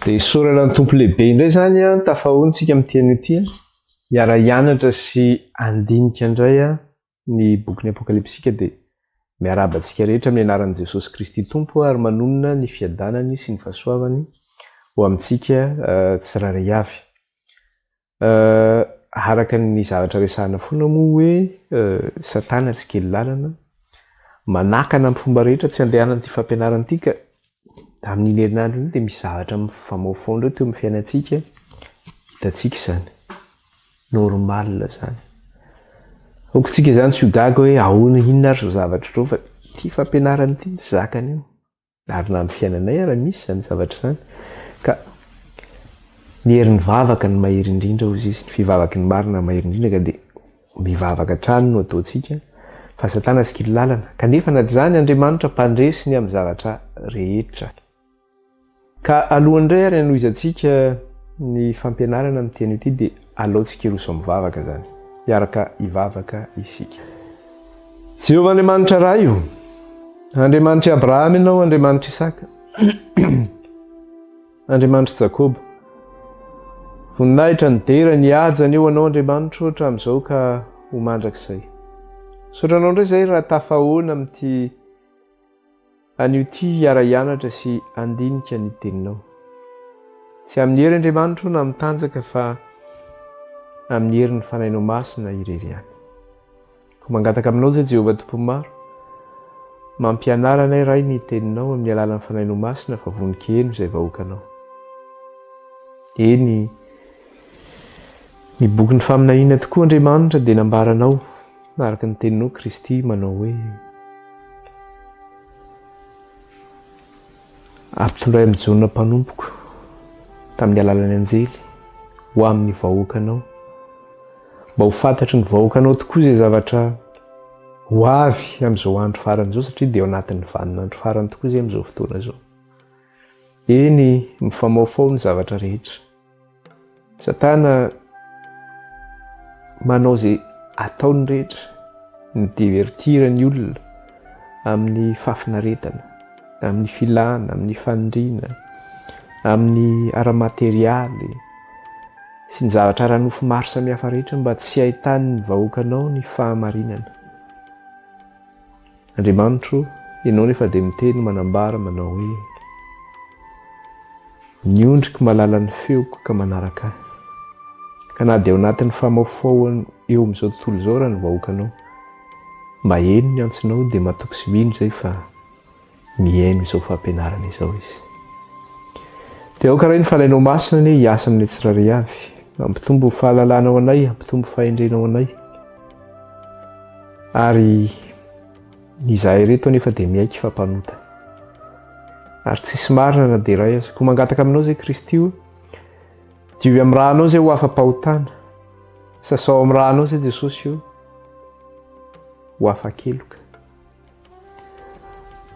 Dia isaorana ny Tompo lehibe indray izany an, tafahoana isika amin'ity anio ity an, hiara-hianatra sy handinika indray an ny bokin'ny Apokalypsy dia miarahaba antsika rehetra amin'ny anaran'i Jesosy Kristy Tompo ary manonona ny fiadanany sy ny fahasoavany ho amintsika tsirairay avy. Araka ny zavatra resahana foana moa hoe Satana tsy kely lalana, manakana amin'ny fomba rehetra tsy handehanana ity fampianarana ity ka amin'iny herinandro iny dia misy zavatra mifamahofaho indray teo amin'ny fiainantsika, hitantsika izany. Normal izany. Aoka isika izany tsy ho gaga hoe ahoana inona ary izao zavatra izao fa ity fampianarana ity tsy zakany io. Ary na amin'ny fiainanay ara misy izany zavatra izany. Ka ny herin'ny vavaka no mahery indrindra hozy izy, ny fivavaky ny marina no mahery indrindra ka dia mivavaka hatrany no ataontsika fa Satana tsy kely lalana. Kanefa na dia izany Andriamanitra mpandresy ny amin'ny zavatra rehetra. Ka alohan'ny indray ary hanohizantsika ny fampianarana amin'ity anio ity dia aleontsika hiroso amin'ny vavaka izany. Hiaraka hivavaka isika. Jehovah Andriamanitra Ray o, Andriamanitr'i Abrahama Ianao, Andriamanitr'i Isaka, Andriamanitr'i Jakoba. Voninahitra ny dera, ny haja anie ho Anao Andriamanitro hatramin'izao ka ho mandrakizay. Misaotra Anao indray izay raha tafahoana amin'ity Anio ity hiara-hianatra sy handinika ny Teninao. Tsy amin'ny hery Andriamanitro na amin'ny tanjaka fa amin'ny herin'ny Fanahinao Masina irery ihany. Koa mangataka aminao izay Jehovah Tompon'ny maro, mampianara anay Ray ny Teninao amin'ny alalan'ny Fanahinao Masina fa vonon-kiheno izay vahoakanao. Eny, ny bokin'ny faminaniana tokoa Andriamanitra dia nambaranao Araka ny teninao Kristy manao hoe, Ampitondray amin'i Jaona mpanompoko tamin'ny alalan'ny anjely ho amin'ny vahoakanao, mba ho fantatry ny vahoakanao tokoa izay zavatra ho avy amin'izao andro farany izao, satria dia ao anatin'ny vaninandro farany tokoa izay amin'izao fotoana izao. Eny, mifamaofao ny zavatra rehetra. Satana manao izay ataony rehetra, mi-divertir ny olona amin'ny fahafinaretana, amin'ny filana, amin'ny faniriana, amin'ny ara-materialy sy ny zavatra ara-nofo maro samihafa rehetra mba tsy hahitan'ny vahoakanao ny fahamarinana. Andriamanitro, Ianao nefa dia miteny manambara manao hoe, Ny ondriko mahalala ny feoko ka manaraka ahy. Ka na dia ao anatin'ny famaofaohana eo amin'izao tontolo izao raha ny vahoakanao, maheno ny antsonao dia matoky sy mino izay fa mihaino izao fampianarana izao izy. Dia aoka Ray ny Fanahinao Masina anie hiasa aminay tsirairay avy, hampitombo fahalalana ho anay, hampitombo fahendrena ho anay. Ary izahay ireto anefa dia miaiky fa mpanota. Ary tsisy marina na dia iray aza. Koa mangataka aminao izay Kristy o, diovy amin'ny rànao izay ho afa-pahotana. Sasao amin'ny rànao izay Jesosy o, ho afa-keloka.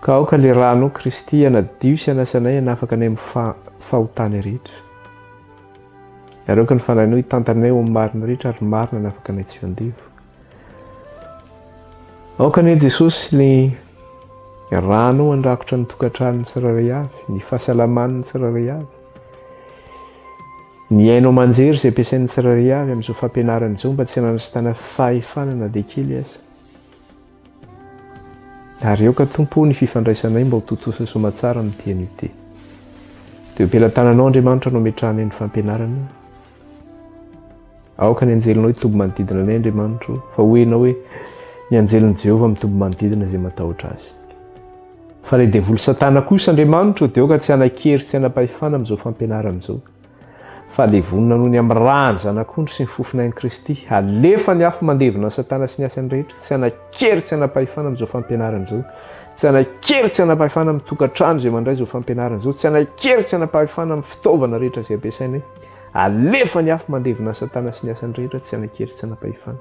Ka aoka ilay rànao Kristy hanadio sy hanasa anay hanafaka anay amin'ny fahotana rehetra. Ary aoka ny Fanahinao hitantana anay ho amin'ny marina rehetra ary ny marina hanafaka anay tsy ho andevo. Aoka anie Jesosy ny rànao handrakotra ny tokantranon'ny tsirairay avy, ny fahasalaman'ny tsirairay avy, ny haino aman-jery izay ampiasain'ny tsirairay avy amin'izao fampianarana izao mba tsy hananasitana fahefana na dia kely aza. Ary aoka Tompo o ny fifandraisanay mba ho tontosa soamatsara amin'ity anio ity. Dia eo am-pelatananao Andriamanitra no ametrahanay ny fampianarana. Aoka ny anjelinao hitoby manodidina anay Andriamanitra o, fa hoy ianao hoe ny anjelin'i Jehovah mitoby manodidina izay matahotra azy. Fa ilay devoly Satana kosa Andriamanitra o, dia aoka tsy hanan-kery tsy hanam-pahefana amin'izao fampianarana izao. Fa levonina noho ny amin'ny ràn'ny Zanak'ondry sy ny fofonain'i Kristy. Alefa ny afo mandevona an'i Satana sy ny asany rehetra. Tsy hanan-kery tsy hanam-pahefana amin'izao fampianarana izao. Tsy hanan-kery tsy hanam-pahefana amin'ny tokantrano izay mandray izao fampianarana izao. Tsy hanan-kery tsy hanam-pahefana amin'ny fitaovana rehetra izay ampiasainay. Alefa ny afo mandevona an'i Satana sy ny asany rehetra. Tsy hanan-kery tsy hanam-pahefana.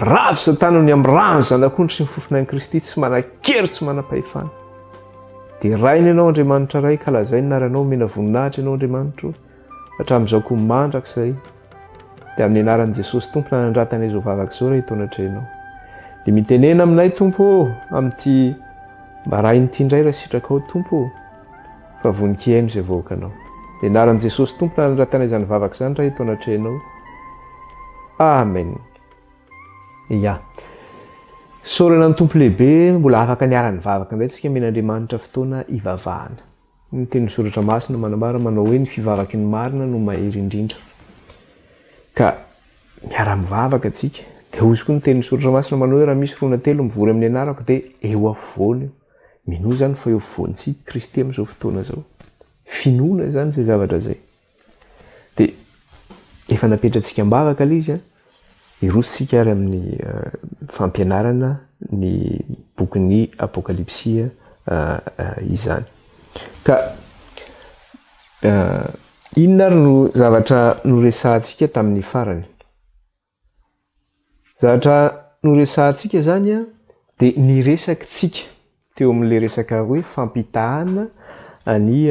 Ravo Satana ny amin'ny ràn'ny Zanak'ondry sy ny fofonain'i Kristy tsy manan-kery tsy manam-pahefana. Deraina ianao Andriamanitra Ray ka lazaina ny anaranao, omena voninahitra ianao Andriamanitra o. hatramin'izao koa mandrakizay. Dia amin'ny anaran'i Jesosy Tompo nanandratanay izao vavaka izao raha eto anatrehanao. Dia mitenena aminay Tompo ô, amin'ity maraina ity indray raha sitrakao Tompo ô, fa vonon-kihaino izay vahoakanao. Dia anaran'i Jesosy Tompo nanandratanay izany vavaka izany raha eto anatrehanao. Amen. Ya. Isaorana ny Tompo lehibe, mbola afaka niara-nivavaka indray tsika, omen'Andriamanitra fotoana hivavahana. Ny tenin'ny Soratra Masina manambara manao hoe ny fivavaky ny marina no mahery indrindra. Ka miara-mivavaka tsika. Dia hozy koa ny tenin'ny Soratra Masina manao hoe raha misy roa na telo mivory amin'ny anarako dia eo afovoany io. Minoa izany fa eo afovoantsika Kristy amin'izao fotoana izao. Finoana izany izay zavatra izay. Dia efa napetratsika am-bavaka ilay izy an. Hiroso isika ary amin'ny fampianarana ny bokin'ny Apokalypsy izany. Ka inona ary no zavatra noresahantsika tamin'ny farany? Zavatra noresahantsika izany an, dia niresaka tsika teo amin'ilay resaka hoe fampitahana an'i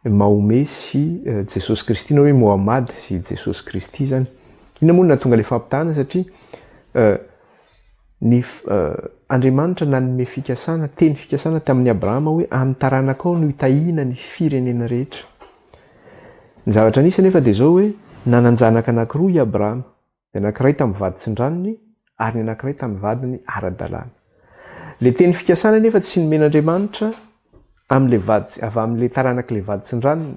Mahomet sy Jesosy Kristy na hoe Mohamad sy Jesosy Kristy izany. Inona moa no nahatonga ilay fampitahana satria ny Andriamanitra nanome fikasana, teny fikasana tamin'i Abrahama hoe amin'ny taranakao no hitahiana ny firenena rehetra. Ny zavatra nisy anefa dia izao hoe nanan-janaka anankiroa i Abrahama, ny anankiray tamin'ny vady tsindranony ary ny anankiray tamin'ny vadiny ara-dalàna. Ilay teny fikasana anefa tsy nomen'Andriamanitra amin'ilay vady, avy amin'ilay taranak'ilay vady tsindranony,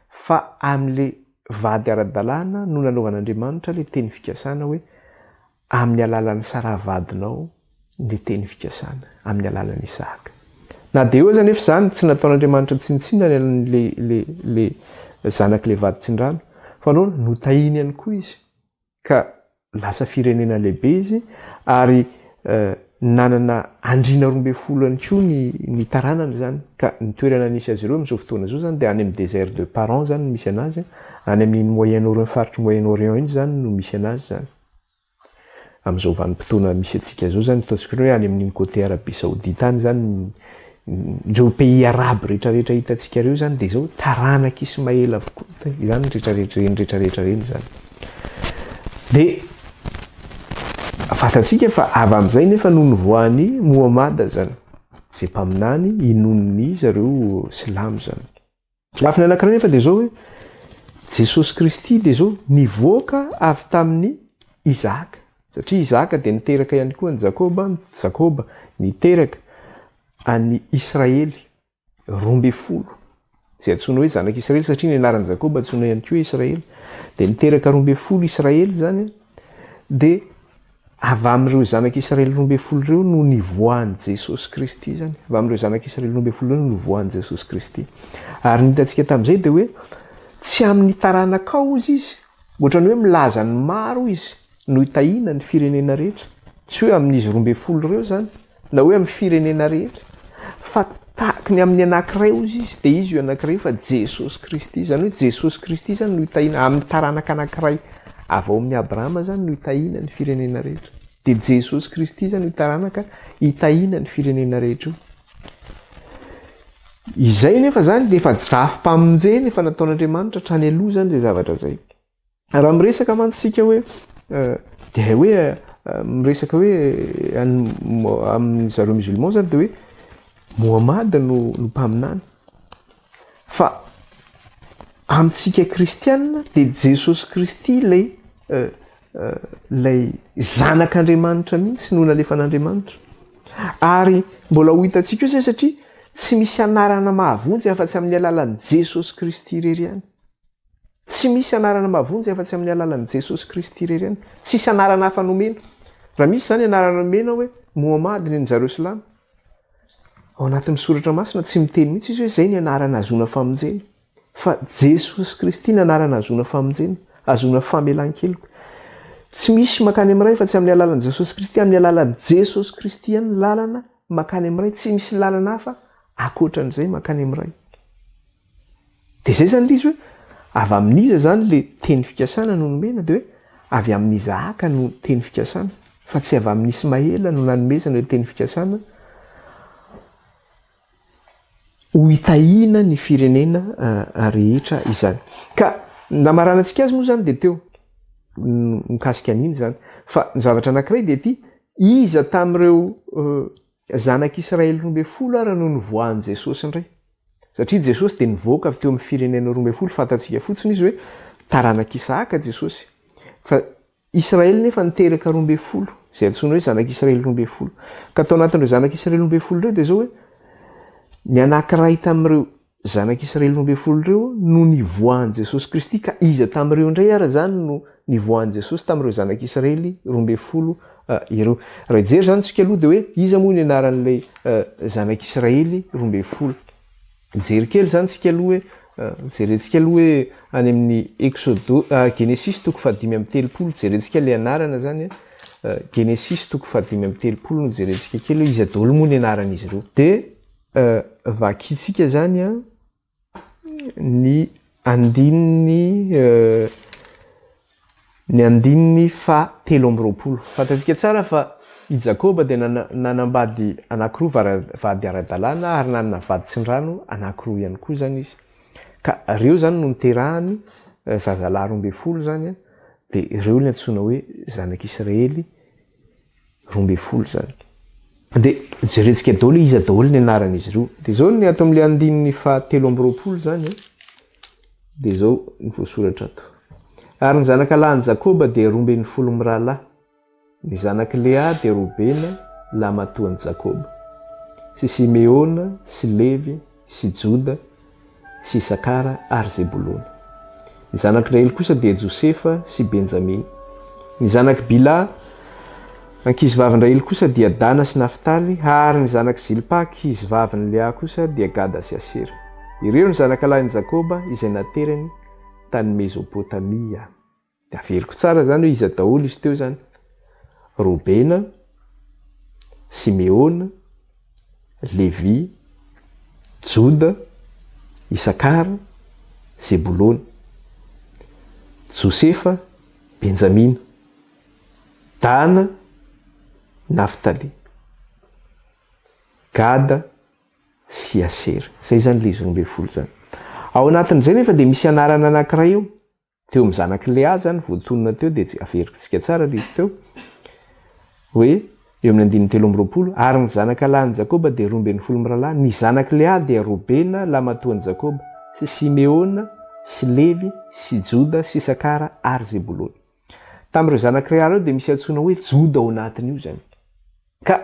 fa amin'ilay vady ara-dalàna no nanaovan'Andriamanitra ilay teny fikasana hoe Amin'ny alalan'i Saraha vadinao ny teny fikasana, amin'ny alalan'i Isahaka. Na dia eo aza anefa izany, tsy nataon'Andriamanitra tsinontsinona ny an'ilay ilay ilay zanak'ilay vady tsindrano, fa nahoana? Notahiny ihany koa izy, ka lasa firenena lehibe izy, ary nanana andriana 12 ihany koa ny ny taranany izany, ka ny toerana nisy azy ireo amin'izao fotoana izao izany dia any amin'ny désert de Paran izany no misy anazy, any amin'iny Moyen-Orient, faritr'i Moyen-Orient iny izany no misy anazy izany. Amin'izao vanim-potoana misy antsika izao izany, ataontsika hoe any amin'iny côté Arabie Saoudite any izany, ireo pays arabe rehetrarehetra hitantsika ireo izany dia izao taranak'i Ismaela avokoa izany rehetrarehetra ireny rehetrarehetra ireny izany. Dia fantatsika fa avy amin'izay nefa no nivoahan'i Mohamad izany, izay mpaminany inoan'ny zareo silamo izany. Lafiny anankiray nefa dia izao hoe, Jesosy Kristy dia izao nivoaka avy tamin'i Isaka. Satria Isaka dia niteraka ihany koa an'i Jakoba, Jakoba niteraka an'i Israely 12, izay antsoina hoe zanak'i Israely satria ny anaran'i Jakoba antsoina ihany koa hoe Israely. Dia niteraka 12 Israely izany, dia Avy amin'ireo zanak'i Israely 12 ireo no nivoahan'i Jesosy Kristy izany. Avy amin'ireo zanak'i Israely 12 ireo no nivoahan'i Jesosy Kristy. Ary ny hitantsika tamin'izay dia hoe tsy amin'ny taranakao hozy izy, ohatran'ny hoe milaza ny maro izy no hitahiana ny firenena rehetra. Tsy hoe amin'izy 12 ireo izany, na hoe amin'ny firenena rehetra, fa tahaky ny amin'ny anankiray hozy izy, dia izy io anankiray io fa Jesosy Kristy, izany hoe Jesosy Kristy izany no hitahiana amin'ny taranaka anankiray avy ao amin'i Abrahama izany no hitahiana ny firenena rehetra. Dia Jesosy Kristy izany io taranaka hitahiana ny firenena rehetra io. Izay nefa izany dia efa drafi-pamonjena efa nataon'Andriamanitra hatrany aloha izany izay zavatra izay. Raha miresaka mantsy isika hoe dia hoe miresaka hoe amin'ny zareo musulman zany dia hoe Mohamad no no mpaminany. Fa amintsika kristianina dia Jesosy Kristy ilay ilay zanak'Andriamanitra mihitsy no nalefan'Andriamanitra. Ary mbola ho hitantsika eo izay satria tsy misy anarana mahavonjy afa-tsy amin'ny alalan'i Jesosy Kristy irery ihany. Tsy misy anarana mahavonjy afa-tsy amin'ny alalan'i Jesosy Kristy irery ihany. Tsisy anarana hafa nomena. Raha misy izany anarana nomena hoe Mohamady ny an'ny zareo silamo, ao anatin'ny soratra masina tsy miteny mihitsy izy hoe izay ny anarana ahazoana famonjena. Fa Jesosy Kristy ny anarana ahazoana famonjena, ahazoana famelan-keloka. Tsy misy mankany amin'ny Ray fa tsy amin'ny alalan'i Jesosy Kristy, amin'ny alalan'i Jesosy Kristy ihany ny lalana mankany amin'ny Ray, tsy misy lalana hafa ankoatran'izay mankany amin'ny Ray. Dia izay izany ilay izy hoe avy amin'iza izany ilay teny fikasana no nomena? Dia hoe avy amin'i Isahaka no teny fikasana, fa tsy avy amin'i Ismaela no nanomezana ilay teny fikasana. Ho hitahiana ny firenena rehetra izany. Ka namaranantsika azy moa izany dia teo mikasika an'iny izany. Fa ny zavatra anankiray dia ity, iza tamin'ireo zanak'Israely 12 ara no nivoahan'i Jesosy indray? Satria Jesosy dia nivoaka avy teo amin'ny firenena 12, fantatsika fotsiny izy hoe taranak'Isahaka Jesosy. Fa Israely nefa niteraka 12, izay antsoina hoe zanak'Israely 12. Ka tao anatin'ireo zanak'Israely 12 ireo dia izao hoe, ny anankiray tamin'ireo zanak'Israely 12 ireo no nivoahan'i Jesosy Kristy, ka iza tamin'ireo indray ara izany no nivoahan'i Jesosy tamin'ireo zanak'Israely 12 ireo? Raha hijery izany isika aloha dia hoe iza moa ny anaran'ilay zanak'Israely 12? Hijery kely izany tsika aloha hoe, jerentsika aloha hoe any amin'ny Exodo, Genesisy toko faha-35, jerentsika ilay anarana izany an, Genesisy toko faha-35 no jerentsika kely hoe iza daholo moa ny anaran'izy ireo. Dia vakintsika izany an, ny andininy Ny andininy faha 23. Fantatsika tsara fa i Jakoba dia nanambady anankiroa vady ara-dalàna ary nanana vady tsindrano anankiroa ihany koa izany izy. Ka ireo izany no niterahany zazalahy 12 izany, dia ireo no antsoina hoe zanak'Israely 12 izany. Dia jerentsika daholo hoe iza daholo ny anaran'izy ireo. Dia izao ny ato amin'ilay andininy faha 23 izany an. Dia izao ny voasoratra ato. Ary ny zanaka lahin'i Jakoba dia 12 mirahalahy. Ny zanak'i Lea dia Robena, lahimatoan'i Jakoba, sy Simeona, sy Levy, sy Joda, sy Isakara ary Zebolona. Ny zanak'i Rahely kosa dia Josefa sy Benjamina. Ny zanak'i Bila, ankizivavin'i Rahely kosa dia Dana sy Naftaly, ary ny zanak'i Zilpa, ankizivavin'i Lea kosa dia Gada sy Asera. Ireo no zanakalahin'i Jakoba izay naterany tany Mezopotamia. Dia averiko tsara izany hoe iza daholo izy teo izany. Robena, Simeona, Levy, Joda, Isakara, Zebolona, Josefa, Benjamina, Dana, Naftaly, Gada sy Asera. Izay izany ilay izy 12 izany. Ao anatin'izay nefa dia misy anarana anankiray eo. Teo amin'ny zanak'i Lea izany voatonona teo dia averintsika tsara ilay izy teo hoe eo amin'ny andininy 23, ary ny zanaka lahin'i Jakoba dia 12 mirahalahy, ny zanak'i Lea dia Robena lahimatoan'i Jakoba, sy Simeona, sy Levy, sy Joda, sy Isakara ary Zebolona. Tamin'ireo zanak'i Lea ireo dia misy antsoina hoe Joda ao anatin'io izany. Ka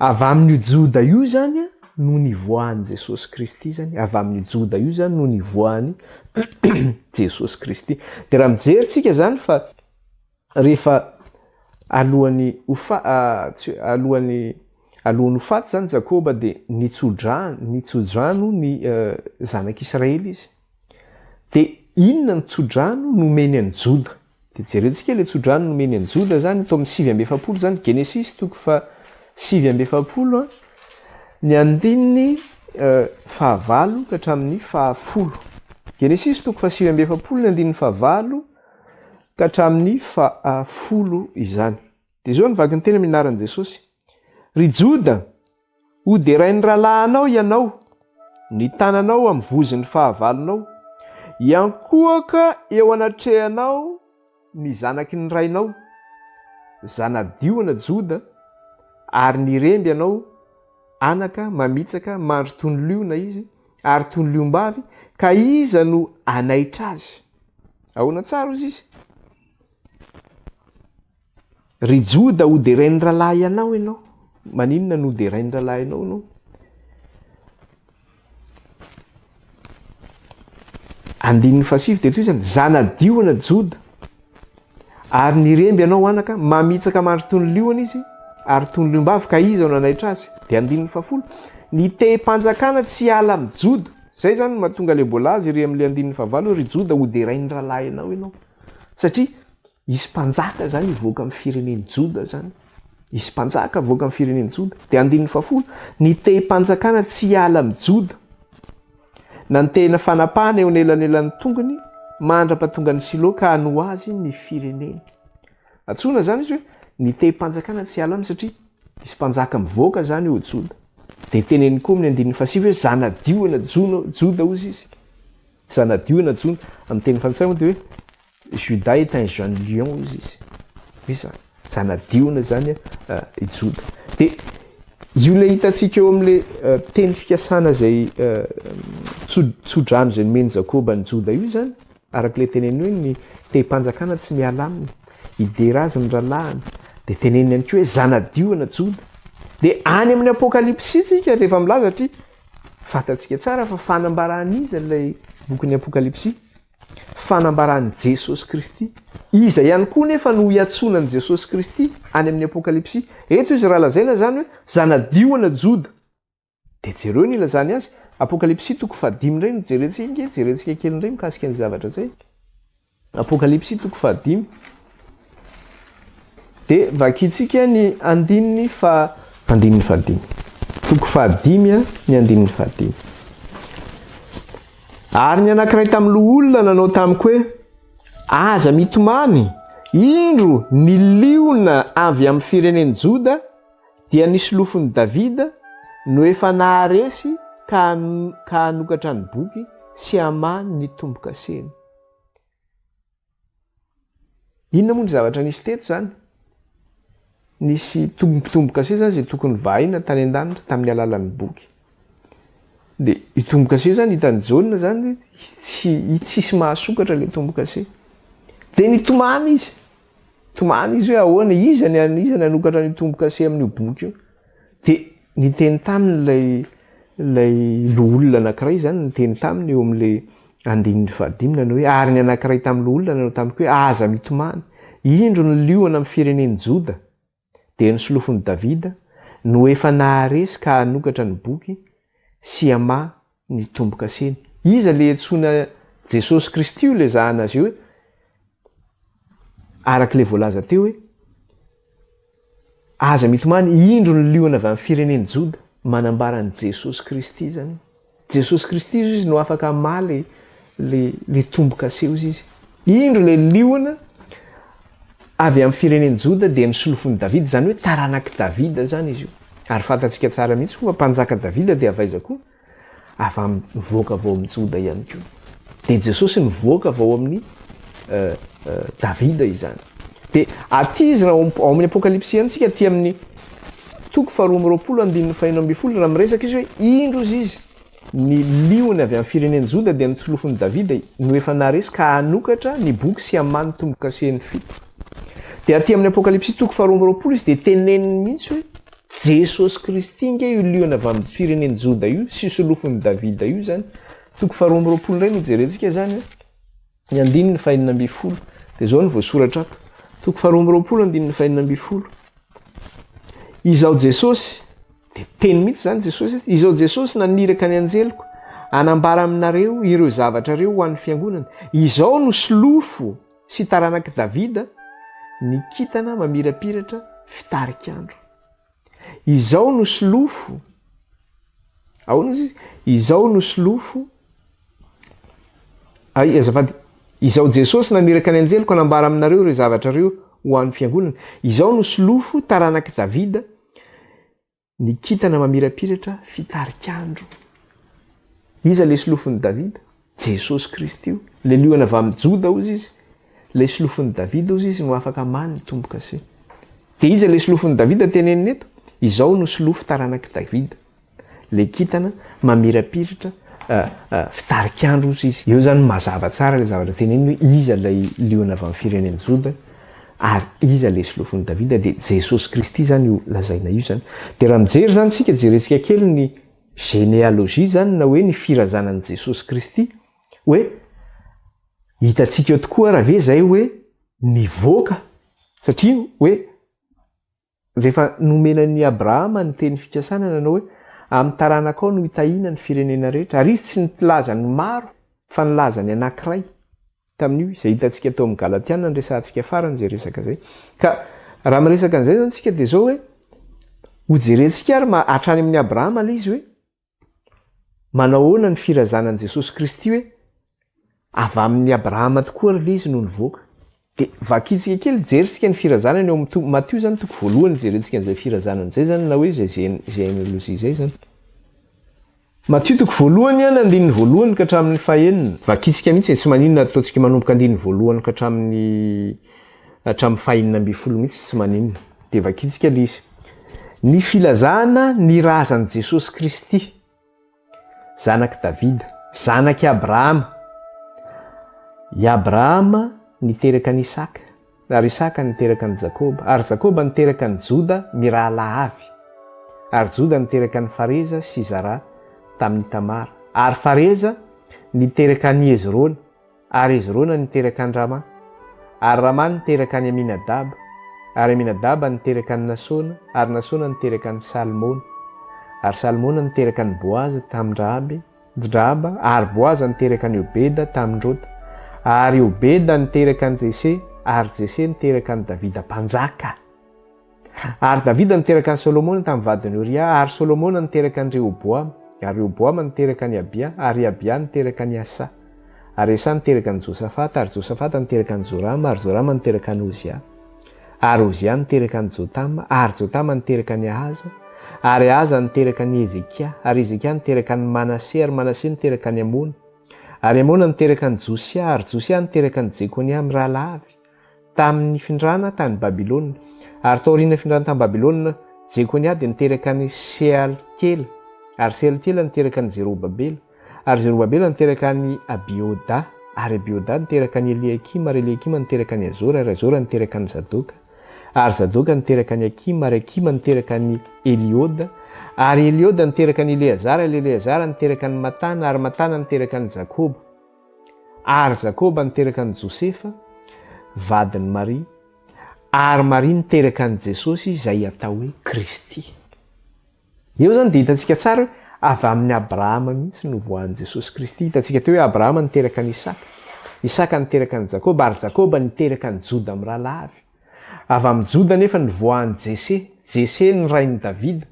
avy amin'io Joda io izany no nivoahan'i Jesosy Kristy izany, avy amin'io Joda io izany no nivoahan'i Jesosy Kristy. Dia raha mijery tsika izany fa rehefa alohan'ny ho fa, tsy alohan'ny alohan'ny ho faty izany Jakoba dia nitsodrano, nitsodrano ny zanak'Israely izy. Dia inona ny tsodrano nomeny an'i Joda? Dia jerentsika ilay tsodrano nomeny an'i Joda izany eto amin'ny 49 izany, Genesisy toko faha 49, ny andininy fahavalo ka hatramin'ny fahafolo. Genesisy toko faha 49 ny andininy fahavalo ka hatramin'ny fahafolo izany. Dia izao ny vaky ny teny amin'ny anaran'i Jesosy. Ry Joda, Ho derain'ny rahalahinao ianao, ny tananao amin'ny vozon'ny fahavalonao. Hiankohoka eo anatrehanao ny zanaky ny rainao, zana-diona Joda, ary niremby ianao, anaka, mamitsaka, mandry toy ny liona izy, ary toy ny liom-bavy, ka iza no hanaitra azy? Ahoana tsara hozy izy? Ry Joda, ho derain'ny rahalahinao ianao. Maninona no ho derain'ny rahalahinao ianao? Andininy fahasivy dia toy izany, Zana-diona Joda, ary niremby ianao anaka, mamitsaka mandry toy ny liona izy, ary toy ny liom-bavy, ka iza no nanaitra azy? Dia andininy fahafolo, Ny tehim-panjakana tsy hiala amin'i Joda. Izay izany no mahatonga ilay voalaza ery amin'ilay andininy fahavalo hoe, Ry Joda, ho derain'ny rahalahinao ianao. Satria Hisy mpanjaka izany hivoaka amin'ny firenen'i Joda izany. Hisy mpanjaka hivoaka amin'ny firenen'i Joda. Dia andininy fahafolo, ny tehim-panjakana tsy hiala amin'i Joda, na ny tehina fanapahana eo anelanelan'ny tongony, mandra-pahatongan'i Silo ka hanoa azy ny fireneny. Antsoina izany izy hoe ny tehim-panjakana tsy hiala aminy satria hisy mpanjaka mivoaka izany eo Joda. Dia teneniny koa amin'ny andininy fahasivy hoe zana-diona Joda hozy izy. Zana-diona Joda, amin'ny teny frantsay moa dia hoe Judas est un jeune lion hozy izy. Hoe zana-diona izany i Joda. Dia io ilay hitantsika eo amin'ilay teny fikasana izay tso-drano izay nomen'i Jakoba an'i Joda io izany, Araka ilay teneniny hoe ny tehim-panjakana tsy miala aminy, hidera azy ny rahalahiny, dia teneniny ihany koa hoe zana-diona Joda. Dia any amin'ny Apokalypsy tsika rehefa milaza satria fantatsika tsara fa fanambaran'iza ilay bokin'ny Apokalypsy? Fanambaran'i Jesosy Kristy. Iza ihany koa nefa no iantsoana an'i Jesosy Kristy any amin'ny Apokalypsy? Eto izy raha lazaina izany hoe zana-diona Joda. Dia jereo ny ilazany azy. Apokalypsy toko fahadimy indray no jerentsika ange, jerentsika kely indray mikasika ny zavatra izay. Apokalypsy toko fahadimy. Dia vakintsika ny andininy fa andininy fahadimy. Toko fahadimy a, ny andininy fahadimy. Ary ny anankiray tamin'ny loholona nanao tamiko hoe, Aza mitomany, indro ny liona avy amin'ny firenen'i Joda, dia ny solofon'i Davida no efa naharesy ka ka hanokatra ny boky sy hamaha ny tombo-kaseny. Inona moa ny zavatra nisy teto izany? Nisy tombo-kase izany izay tokony vahina tany an-danitra tamin'ny alalan'ny boky. Dia io tombo-kase io izany hitan'i Jaona izany tsy tsisy mahasokatra ilay tombo-kase. Dia nitomany izy. Tomany izy hoe ahoana, iza ny iza ny hanokatra an'io tombo-kase amin'io boky io. Dia niteny taminy ilay ilay loholona anankiray izany, niteny taminy eo amin'ilay andininy fahadimy nanao hoe ary ny anankiray tamin'ny loholona nanao tamiko hoe aza mitomany, indro ny liona amin'ny firenen'i Joda, dia ny solofon'i Davida, no efa naharesy ka hanokatra ny boky sy hamaha ny tombo-kaseny. Iza ilay antsoina Jesosy Kristy io ilay zahana azy io hoe araka ilay voalaza teo hoe aza mitomany indro ny liona avy amin'ny firenen'i Joda manambara an'i Jesosy Kristy izany. Jesosy Kristy izy izy no afaka hamaly le le tombo-kase ozy izy. Indro ilay liona avy amin'ny firenen'i Joda dia ny solofon'i Davida, izany hoe taranak'i Davida izany izy io. Ary fantatsika tsara mihitsy koa fa mpanjaka Davida dia avy aiza koa? Avy amin'ny nivoaka avy ao amin'i Joda ihany koa. Dia Jesosy nivoaka avy ao amin'i Davida izany. Dia aty izy raha ao amin'ny Apokalypsy ihany tsika aty amin'ny toko faharoa amby 20 andininy fahenina 16 raha miresaka izy hoe indro izy izy ny liony avy amin'ny firenen'i Joda dia ny tolofon'i Davida no efa naharesy ka hanokatra ny boky sy hamaha ny tombo-kasen'ny fito. Dia aty amin'ny Apokalypsy toko faharoa amby 20 izy dia teneniny mihitsy hoe Jesosy Kristy nge io liona avy amin'ny firenen'i Joda io sy solofon'i Davida io izany. Toko faharoa amby 20 indray no jerentsika izany. Ny andininy fahenina ambin'ny folo. Dia izao no voasoratra ato. Toko faharoa amby 20 andininy fahenina ambin'ny folo. Izaho Jesosy, dia teny mihitsy izany Jesosy, izaho Jesosy naniraka ny anjeliko hanambara aminareo ireo zavatra ireo ho an'ny fiangonana. Izao no solofo sy taranak'i Davida, ny kintana mamirapiratra fitarik'andro. Izao no solofo, ahoana izy? Izao no solofo, ay, azafady, Izaho Jesosy naniraka ny anjeliko hanambara aminareo ireo zavatra ireo ho an'ny fiangonana. Izao no solofo taranak'i Davida, Ny kintana mamirapiratra fitarik'andro. Iza ilay solofon'i Davida? Jesosy Kristy io. Ilay liona avy amin'i Joda hozy izy. Ilay solofon'i Davida hozy izy no afaka hamaha ny tombo-kase. Dia iza ilay solofon'i Davida tenenina eto? Izao no solofo taranak'i Davida. Ilay kintana mamirapiratra fitarik'andro hozy izy. Eo izany mazava tsara ilay zavatra teneniny hoe iza ilay liona avy amin'ny firenen'i Joda ary iza ilay solofon'i Davida, dia Jesosy Kristy izany io lazaina io izany. Dia raha mijery izany isika, jerentsika kely ny généalogie izany na hoe ny firazanan'i Jesosy Kristy, hoe hitantsika eo tokoa ara ve izay hoe nivoaka, satria hoe Rehefa nomena an'i Abrahama ny teny fikasana nanao hoe, Amin'ny taranakao no hitahiana ny firenena rehetra, ary izy tsy nilaza ny maro fa nilaza ny anankiray tamin'io, izay hitantsika tao amin'ny Galatiana niresahantsika farany izay resaka izay. Ka raha miresaka an'izay izany isika dia izao hoe, hojerentsika ary hatrany amin'i Abrahama ilay izy hoe, Manao ahoana ny firazanan'i Jesosy Kristy hoe avy amin'i Abrahama tokoa ary ve izy no nivoaka? Dia vakintsika kely, jerintsika ny firazanany eo amin'ny Matio izany toko voalohany jerentsika an'izay firazanana izay izany na hoe izay genealogie izay izany. Matio toko voalohany an, andininy voalohany ka hatramin'ny fahenina. Vakintsika mihitsy e, tsy maninona ataontsika manomboka andininy voalohany ka hatramin'ny hatramin'ny fahenina ambin'ny folo mihitsy tsy maninona. Dia vakintsika ilay izy. Ny filazana ny razan'i Jesosy Kristy, zanak'i Davida, zanak'i Abrahama. I Abrahama niteraka an'i Isaka. Ary Isaka niteraka an'i Jakoba, ary Jakoba niteraka an'i Joda mirahalahy avy, ary Joda niteraka an'i Fareza sy Zara tamin'i Tamara, ary Fareza niteraka an'i Hezrona, ary Hezrona niteraka an-dRama, ary Rama niteraka an'i Aminadaba, ary Aminadaba niteraka an'i Nasona, ary Nasona niteraka an'i Salmona, ary Salmona niteraka an'i Boaza tamin-dRahaby, Draba, ary Boaza niteraka an'i Obeda tamin-dRota, ary Obeda niteraka an'i Jese, ary Jese niteraka an'i Davida mpanjaka. Ary Davida niteraka an'i Solomona tamin'ny vadin'i Oria, ary Solomona niteraka an'i Rehoboama, ary Rehoboama niteraka an'i Abia, ary Abia niteraka an'i Asa. Ary Asa niteraka an'i Josafata, ary Josafata niteraka an'i Jorama, ary Jorama niteraka an'i Ozia. Ary Ozia niteraka an'i Jotama, ary Jotama niteraka an'i Ahaza, ary Ahaza niteraka an'i Hezekia, ary Hezekia niteraka an'i Manase, ary Manase niteraka an'i Amona, ary Amona niteraka an'i Josia, ary Josia niteraka an'i Jekonia mirahalahy avy tamin'ny nifindrana tany Babylona. Ary taorian'ny nifindrana tany Babylona, Jekonia dia niteraka an'i Sealtiela, ary Sealtiela niteraka an'i Zerobabela. Ary Zerobabela niteraka an'i Abiodà, ary Abiodà niteraka an'i Eliakima, ary Eliakima niteraka an'i Azora, ary Azora niteraka an'i Zadoka, ary Zadoka niteraka an'i Akima, ary Akima niteraka an'i Elioda, ary Elioda niteraka an'i Eleazara, ary Eleazara niteraka an'i Matana, ary Matana niteraka an'i Jakoba, ary Jakoba niteraka an'i Josefa, vadin'i Maria, ary Maria niteraka an'i Jesosy izay atao hoe Kristy. Eo izany dia hitantsika tsara hoe avy amin'i Abrahama mihitsy no voahan'i Jesosy Kristy. Hitantsika teo hoe Abrahama niteraka an'i Isaka, Isaka niteraka an'i Jakoba ary Jakoba niteraka an'i Joda mirahalahy avy. Avy amin'i Joda anefa no voahan'i Jese, Jese ny rain'i Davida.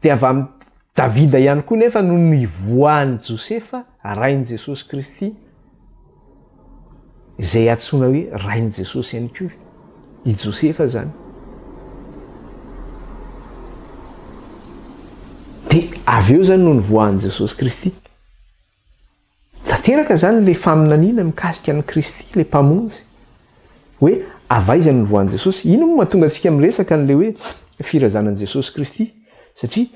Dia avy amin'i Davida ihany koa nefa no nivoahan'i Josefa, rain'i Jesosy Kristy. Izay antsoina hoe rain'i Jesosy ihany koa i Josefa izany. Dia avy eo izany no nivoahan'i Jesosy Kristy. Tanteraka izany ilay faminaniana mikasika an'i Kristy, ilay Mpamonjy. Hoe avy aiza no nivoahan'i Jesosy. Inona moa mahatonga antsika miresaka an'ilay hoe firazanan'i Jesosy Kristy? Satria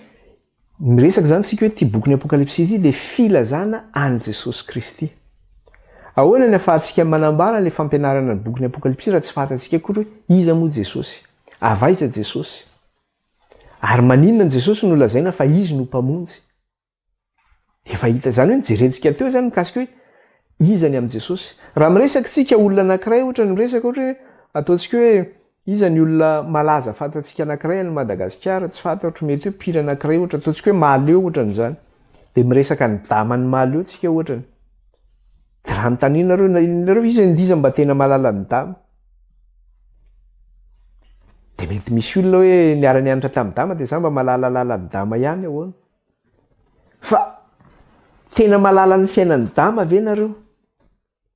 Miresaka izany isika hoe ity bokin'ny Apokalypsy ity dia filazana an'i Jesosy Kristy. Ahoana ny ahafahantsika manambara ilay fampianarana ny bokin'ny Apokalypsy raha tsy fantatsika akory hoe iza moa Jesosy? Avy aiza Jesosy? Ary maninona an'i Jesosy no lazaina fa izy no Mpamonjy? Efa hita izany hoe nijerentsika teo izany mikasika hoe iza ny amin'i Jesosy. Raha miresaka tsika olona anankiray ohatra ny miresaka ohatra hoe ataontsika hoe iza ny olona malaza fantatsika anankiray any Madagasikara tsy fantatro mety hoe mpihira anankiray ohatra ataontsika hoe Mahaleo ohatran'izany. Dia miresaka ny daman'i Mahaleo tsika ohatrany. Dia raha anontanianareo na nareo iza iza mba tena mahalala ny dama? Dia mety misy olona hoe niara-nianatra tamin'i dama dia za mba mahalalalala ny dama ihany ahoana? Fa tena mahalala ny fiainan'i Dama ve nareo?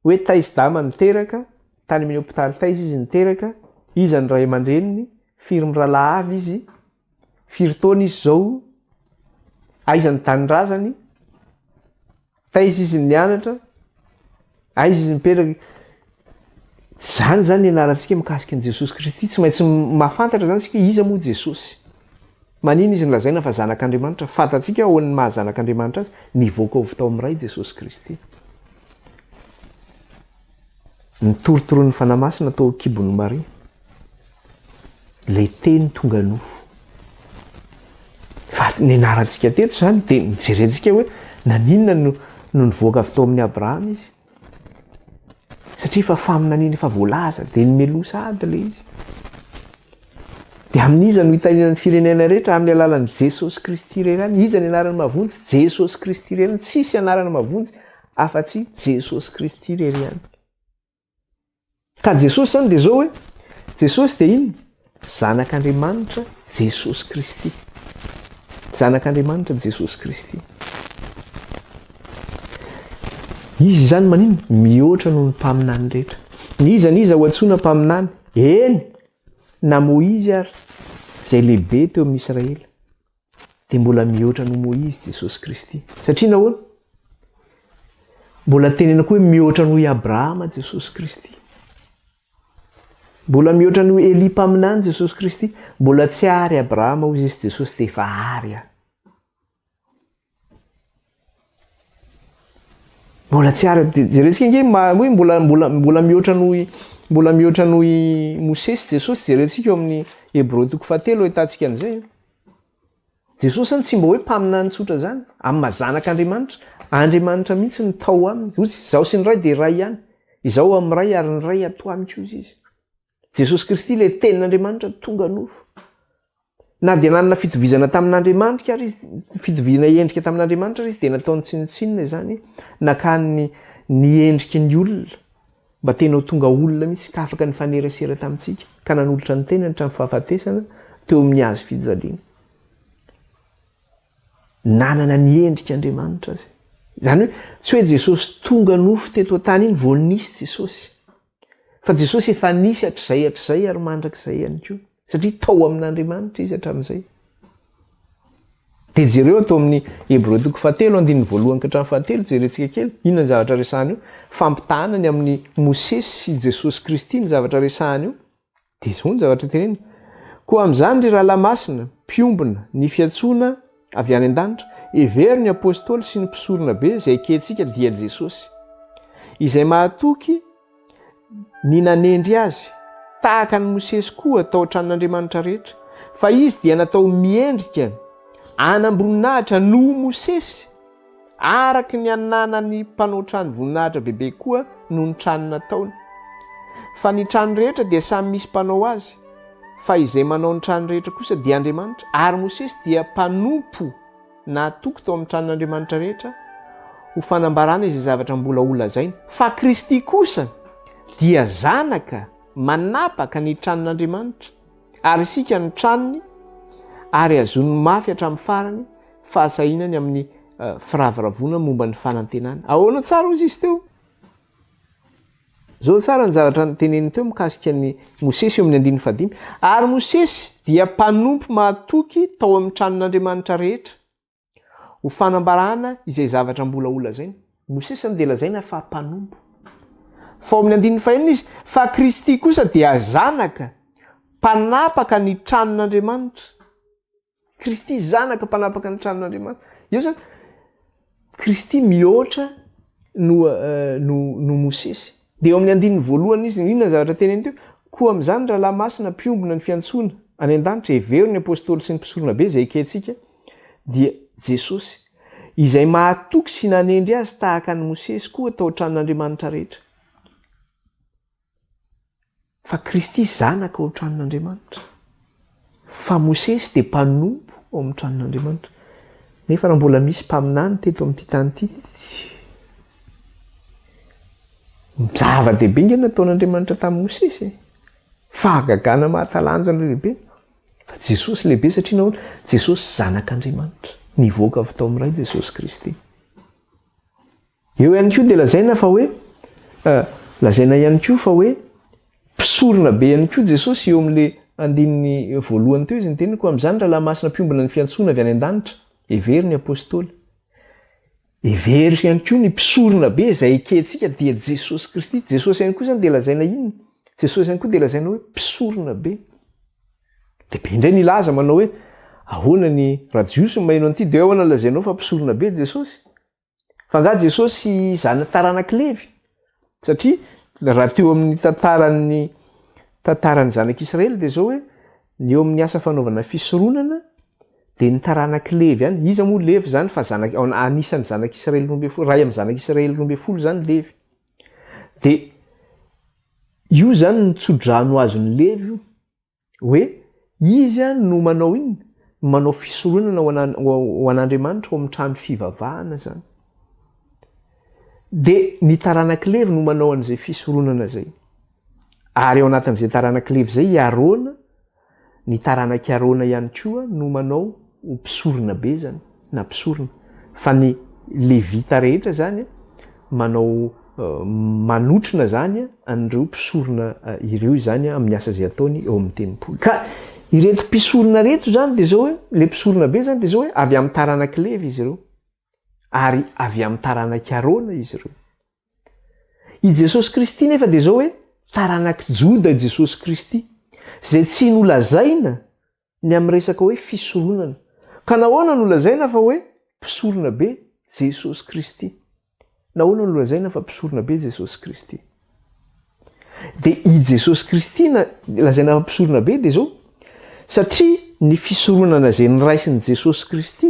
Hoe taiza Dama niteraka, tany amin'ny hopitaly taiza izy niteraka, iza ny ray aman-dreniny, firy mirahalahy avy izy, firy taona izy izao, aiza ny tanindrazany, Taiza izy nianatra? Aiza izy nipetraka? Izany izany ny ianarantsika mikasika an'i Jesosy Kristy. Tsy maintsy mahafantatra izany isika hoe iza moa Jesosy. Manina izy nolazaina fa zanak'Andriamanitra? Fantatsika ahoan'ny maha zanak'Andriamanitra azy, nivoaka avy tao amin'ny Ray Jesosy Kristy. Nitorotoroan'ny Fanahy Masina tao an-kibon'i Maria. Ilay Teny tonga nofo. Fa nianarantsika teto izany dia nijerentsika hoe naninona no no nivoaka avy tao amin'i Abrahama izy. Satria efa faminaniana efa voalaza dia nimeloha sahady ilay izy. Dia amin'iza no hitahiana ny firenena rehetra? Amin'ny alalan'i Jesosy Kristy irery ihany. Iza ny anarana mahavonjy? Jesosy Kristy irery ihany. Tsisy anarana mahavonjy afa-tsy Jesosy Kristy irery ihany. Ka Jesosy izany dia izao hoe, Jesosy dia inona? Zanak'Andriamanitra Jesosy Kristy. Zanak'Andriamanitra Jesosy Kristy. Izy izany maninona? Mihoatra noho ny mpaminany rehetra. N'iza n'iza ho antsoina mpaminany, eny, na Moizy ary, izay lehibe teo amin'ny Israely. Dia mbola mihoatra noho Moizy Jesosy Kristy. Satria nahoana? Mbola tenena koa hoe mihoatra noho i Abrahama Jesosy Kristy. Mbola mihoatra noho Elia mpaminany Jesosy Kristy. Mbola tsy ary Abrahama hoy izy Jesosy dia efa ary aho. Mbola tsy ary jerentsika ange hoe mbola mbola mbola mihoatra noho i mbola mihoatra noho i Mosesy Jesosy jerentsika eo amin'ny Hebreo toko fahatelo ahitantsika an'izay. Jesosy zany tsy mba hoe mpaminany tsotra zany, amin'ny maha zanak'Andriamanitra, Andriamanitra mihitsy no tao aminy. Hoy izy, Izaho sy ny Ray dia iray ihany. Izaho amin'ny Ray ary ny Ray ato amiko, hoy izy. Jesosy Kristy ilay tenin'Andriamanitra tonga nofo. Na dia nanana fitovizana tamin'Andriamanitra ary izy, fitoviana endrika tamin'Andriamanitra ary izy dia nataony tsinontsinona izany, nakany ny endriky ny olona mba tena ho tonga olona mihitsy ka afaka nifanerasera tamintsika ka nanolotra ny tenany hatramin'ny fahafatesana teo amin'ny hazo fijaliana. Nanana ny endrik'Andriamanitra izy. Izany hoe tsy hoe Jesosy tonga nofo teto an-tany iny vao nisy Jesosy. Fa Jesosy efa nisy hatrizay hatrizay ary mandrakizay ihany koa. Satria tao amin'Andriamanitra izy hatramin'izay. Dia jereo ato amin'ny Hebreo toko fahatelo andininy voalohany ka hatramin'ny fahatelo, jerentsika kely, inona ny zavatra resahana eo? Fampitahana ny amin'i Mosesy sy Jesosy Kristy ny zavatra resahana eo. Dia izao ny zavatra tenenina. Koa amin'izany ry rahalahy masina, mpiombona ny fiantsoana avy any an-danitra, hevero ny apostoly sy ny mpisorona be izay ekentsika dia Jesosy, izay mahatoky ny nanendry azy, tahaka an'i Mosesy koa tao an-tranon'Andriamanitra rehetra, fa izy dia natao miendrika hanam-boninahitra noho Mosesy, araka ny ananan'ny mpanao trano voninahitra bebe koa noho ny trano nataony. Fa ny trano rehetra dia samy misy mpanao azy, fa izay manao ny trano rehetra kosa dia Andriamanitra. Ary Mosesy dia mpanompo nahatoky tao amin'ny tranon'Andriamanitra rehetra ho fanambarana izay zavatra mbola holazaina. Fa Kristy kosa dia Zanaka manapaka ny tranon'Andriamanitra, ary isika no tranony, ary azoniny mafy hatramin'ny farany fahasahiana ny amin'ny firavoravoana momba ny fanantenana. Ahoana tsara hozy izy teo? Zao tsara ny zavatra noteneniny teo mikasika an'i Mosesy eo amin'ny andininy fahadimy. Ary Mosesy dia mpanompo mahatoky tao amin'ny tranon'Andriamanitra rehetra, ho fanambarana izay zavatra mbola holazaina. Mosesy izany dia lazaina fa mpanompo. Fa ao amin'ny andininy fahenina izy, fa Kristy kosa dia zanaka mpanapaka ny tranon'Andriamanitra. Kristy zanaka mpanapaka ny tranon'Andriamanitra. Eo zany Kristy mihoatra no eh, no no Mosesy. Dia eo amin'ny andininy voalohany izy, inona ny zavatra teneniny teo? Koa amin'izany rahalahy masina mpiombona ny fiantsoana any an-danitra, hevero ny apostoly sy ny mpisoronabe izay ekentsika, dia Jesosy, izay mahatoky sy nanendry azy tahaka an'i Mosesy koa tao an-tranon'Andriamanitra rehetra. Fa Kristy zanaka ao an-tranon'Andriamanitra. Fa Mosesy dia mpanompo ao amin'ny tranon'Andriamanitra. Nefa raha mbola misy mpaminany teto amin'ity tany ity, tsy zava-dehibe nge nataon'Andriamanitra tamin'i Mosesy e. Fahagagana mahatalanjona lehibe. Fa Jesosy lehibe satria nahoana? Jesosy zanak'Andriamanitra. Nivoaka avy tao amin'ny Ray Jesosy Kristy. Eo ihany koa dia lazaina fa hoe lazaina ihany koa fa hoe mpisorona be ihany koa Jesosy eo amin'le andininy voalohany teo izy niteny koa amin'izany rahalahy masina mpiombona ny fiantsoana avy any an-danitra hevero ny apostoly hevero ihany koa ny mpisorona be izay ekentsika dia Jesosy Kristy Jesosy ihany koa izany dia lazaina inona Jesosy ihany koa dia lazaina hoe mpisorona be dia be indray ny laza manao hoe ahoana ny raha Jiosy no maheno an'ity dia hoe ahoana lazainao fa mpisorona be Jesosy Fa angaha Jesosy zana taranak'i Levy? Satria raha teo amin'ny tantaran'ny tantaran'ny zanak'Israely dia zao hoe ny eo amin'ny asa fanaovana fisoronana dia ny taranak'i Levy ihany. Iza moa Levy zany fa zanak anisan'ny zanak'Israely 12, ray amin'ny zanak'Israely 12 zany Levy. Dia io zany ny tsodrano azon'i Levy io. Hoe izy no manao inona? Manao fisoronana ho an'Andriamanitra ao amin'ny trano fivavahana izany. Dia ny taranak'i Levy no manao an'izay fisoronana izay. Ary ao anatin'izay taranak'i Levy izay i Arona, ny taranak'i Arona ihany koa no manao ho mpisorona be izany, na mpisorona. Fa ny Levita rehetra izany manao manotrona izany an'ireo mpisorona ireo izany amin'ny asa izay ataony eo amin'ny tempoly. Ka Ireto mpisorona ireto izany dia izao hoe, ilay mpisorona be izany dia izao hoe, avy amin'ny taranak'i Levy izy ireo. Ary avy amin'ny taranak'i Arona izy ireo. I Jesosy Kristy nefa dia izao hoe, taranak'i Joda i Jesosy Kristy, izay tsy nolazaina ny amin'ny resaka hoe fisoronana. Ka nahoana no lazaina fa hoe mpisorona be Jesosy Kristy? Nahoana no lazaina fa mpisorona be Jesosy Kristy? Dia i Jesosy Kristy na lazaina fa mpisorona be dia izao, satria ny fisoronana izay noraisin'i Jesosy Kristy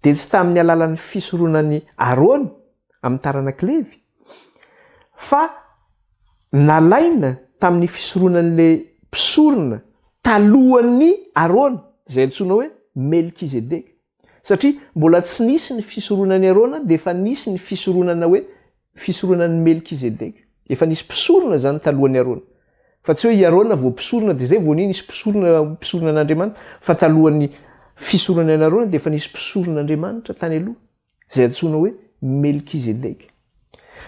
dia tsy tamin'ny alalan'ny fisoronan'i Arona amin'ny taranak'i Levy, fa nalaina tamin'ny fisoronan'ilay mpisorona talohan'i Arona, izay antsoina hoe Melkizedeka. Satria mbola tsy nisy ny fisoronan'i Arona dia efa nisy ny fisoronana hoe fisoronan'i Melkizedeka. Efa nisy mpisorona izany talohan'i Arona. Fa tsy hoe i Arona vao mpisorona dia izay vao nisy mpisorona mpisorona an'Andriamanitra, fa talohan'ny fisoronan'i Arona dia efa nisy mpisoron'Andriamanitra tany aloha. izay antsoina hoe Melkizedeka.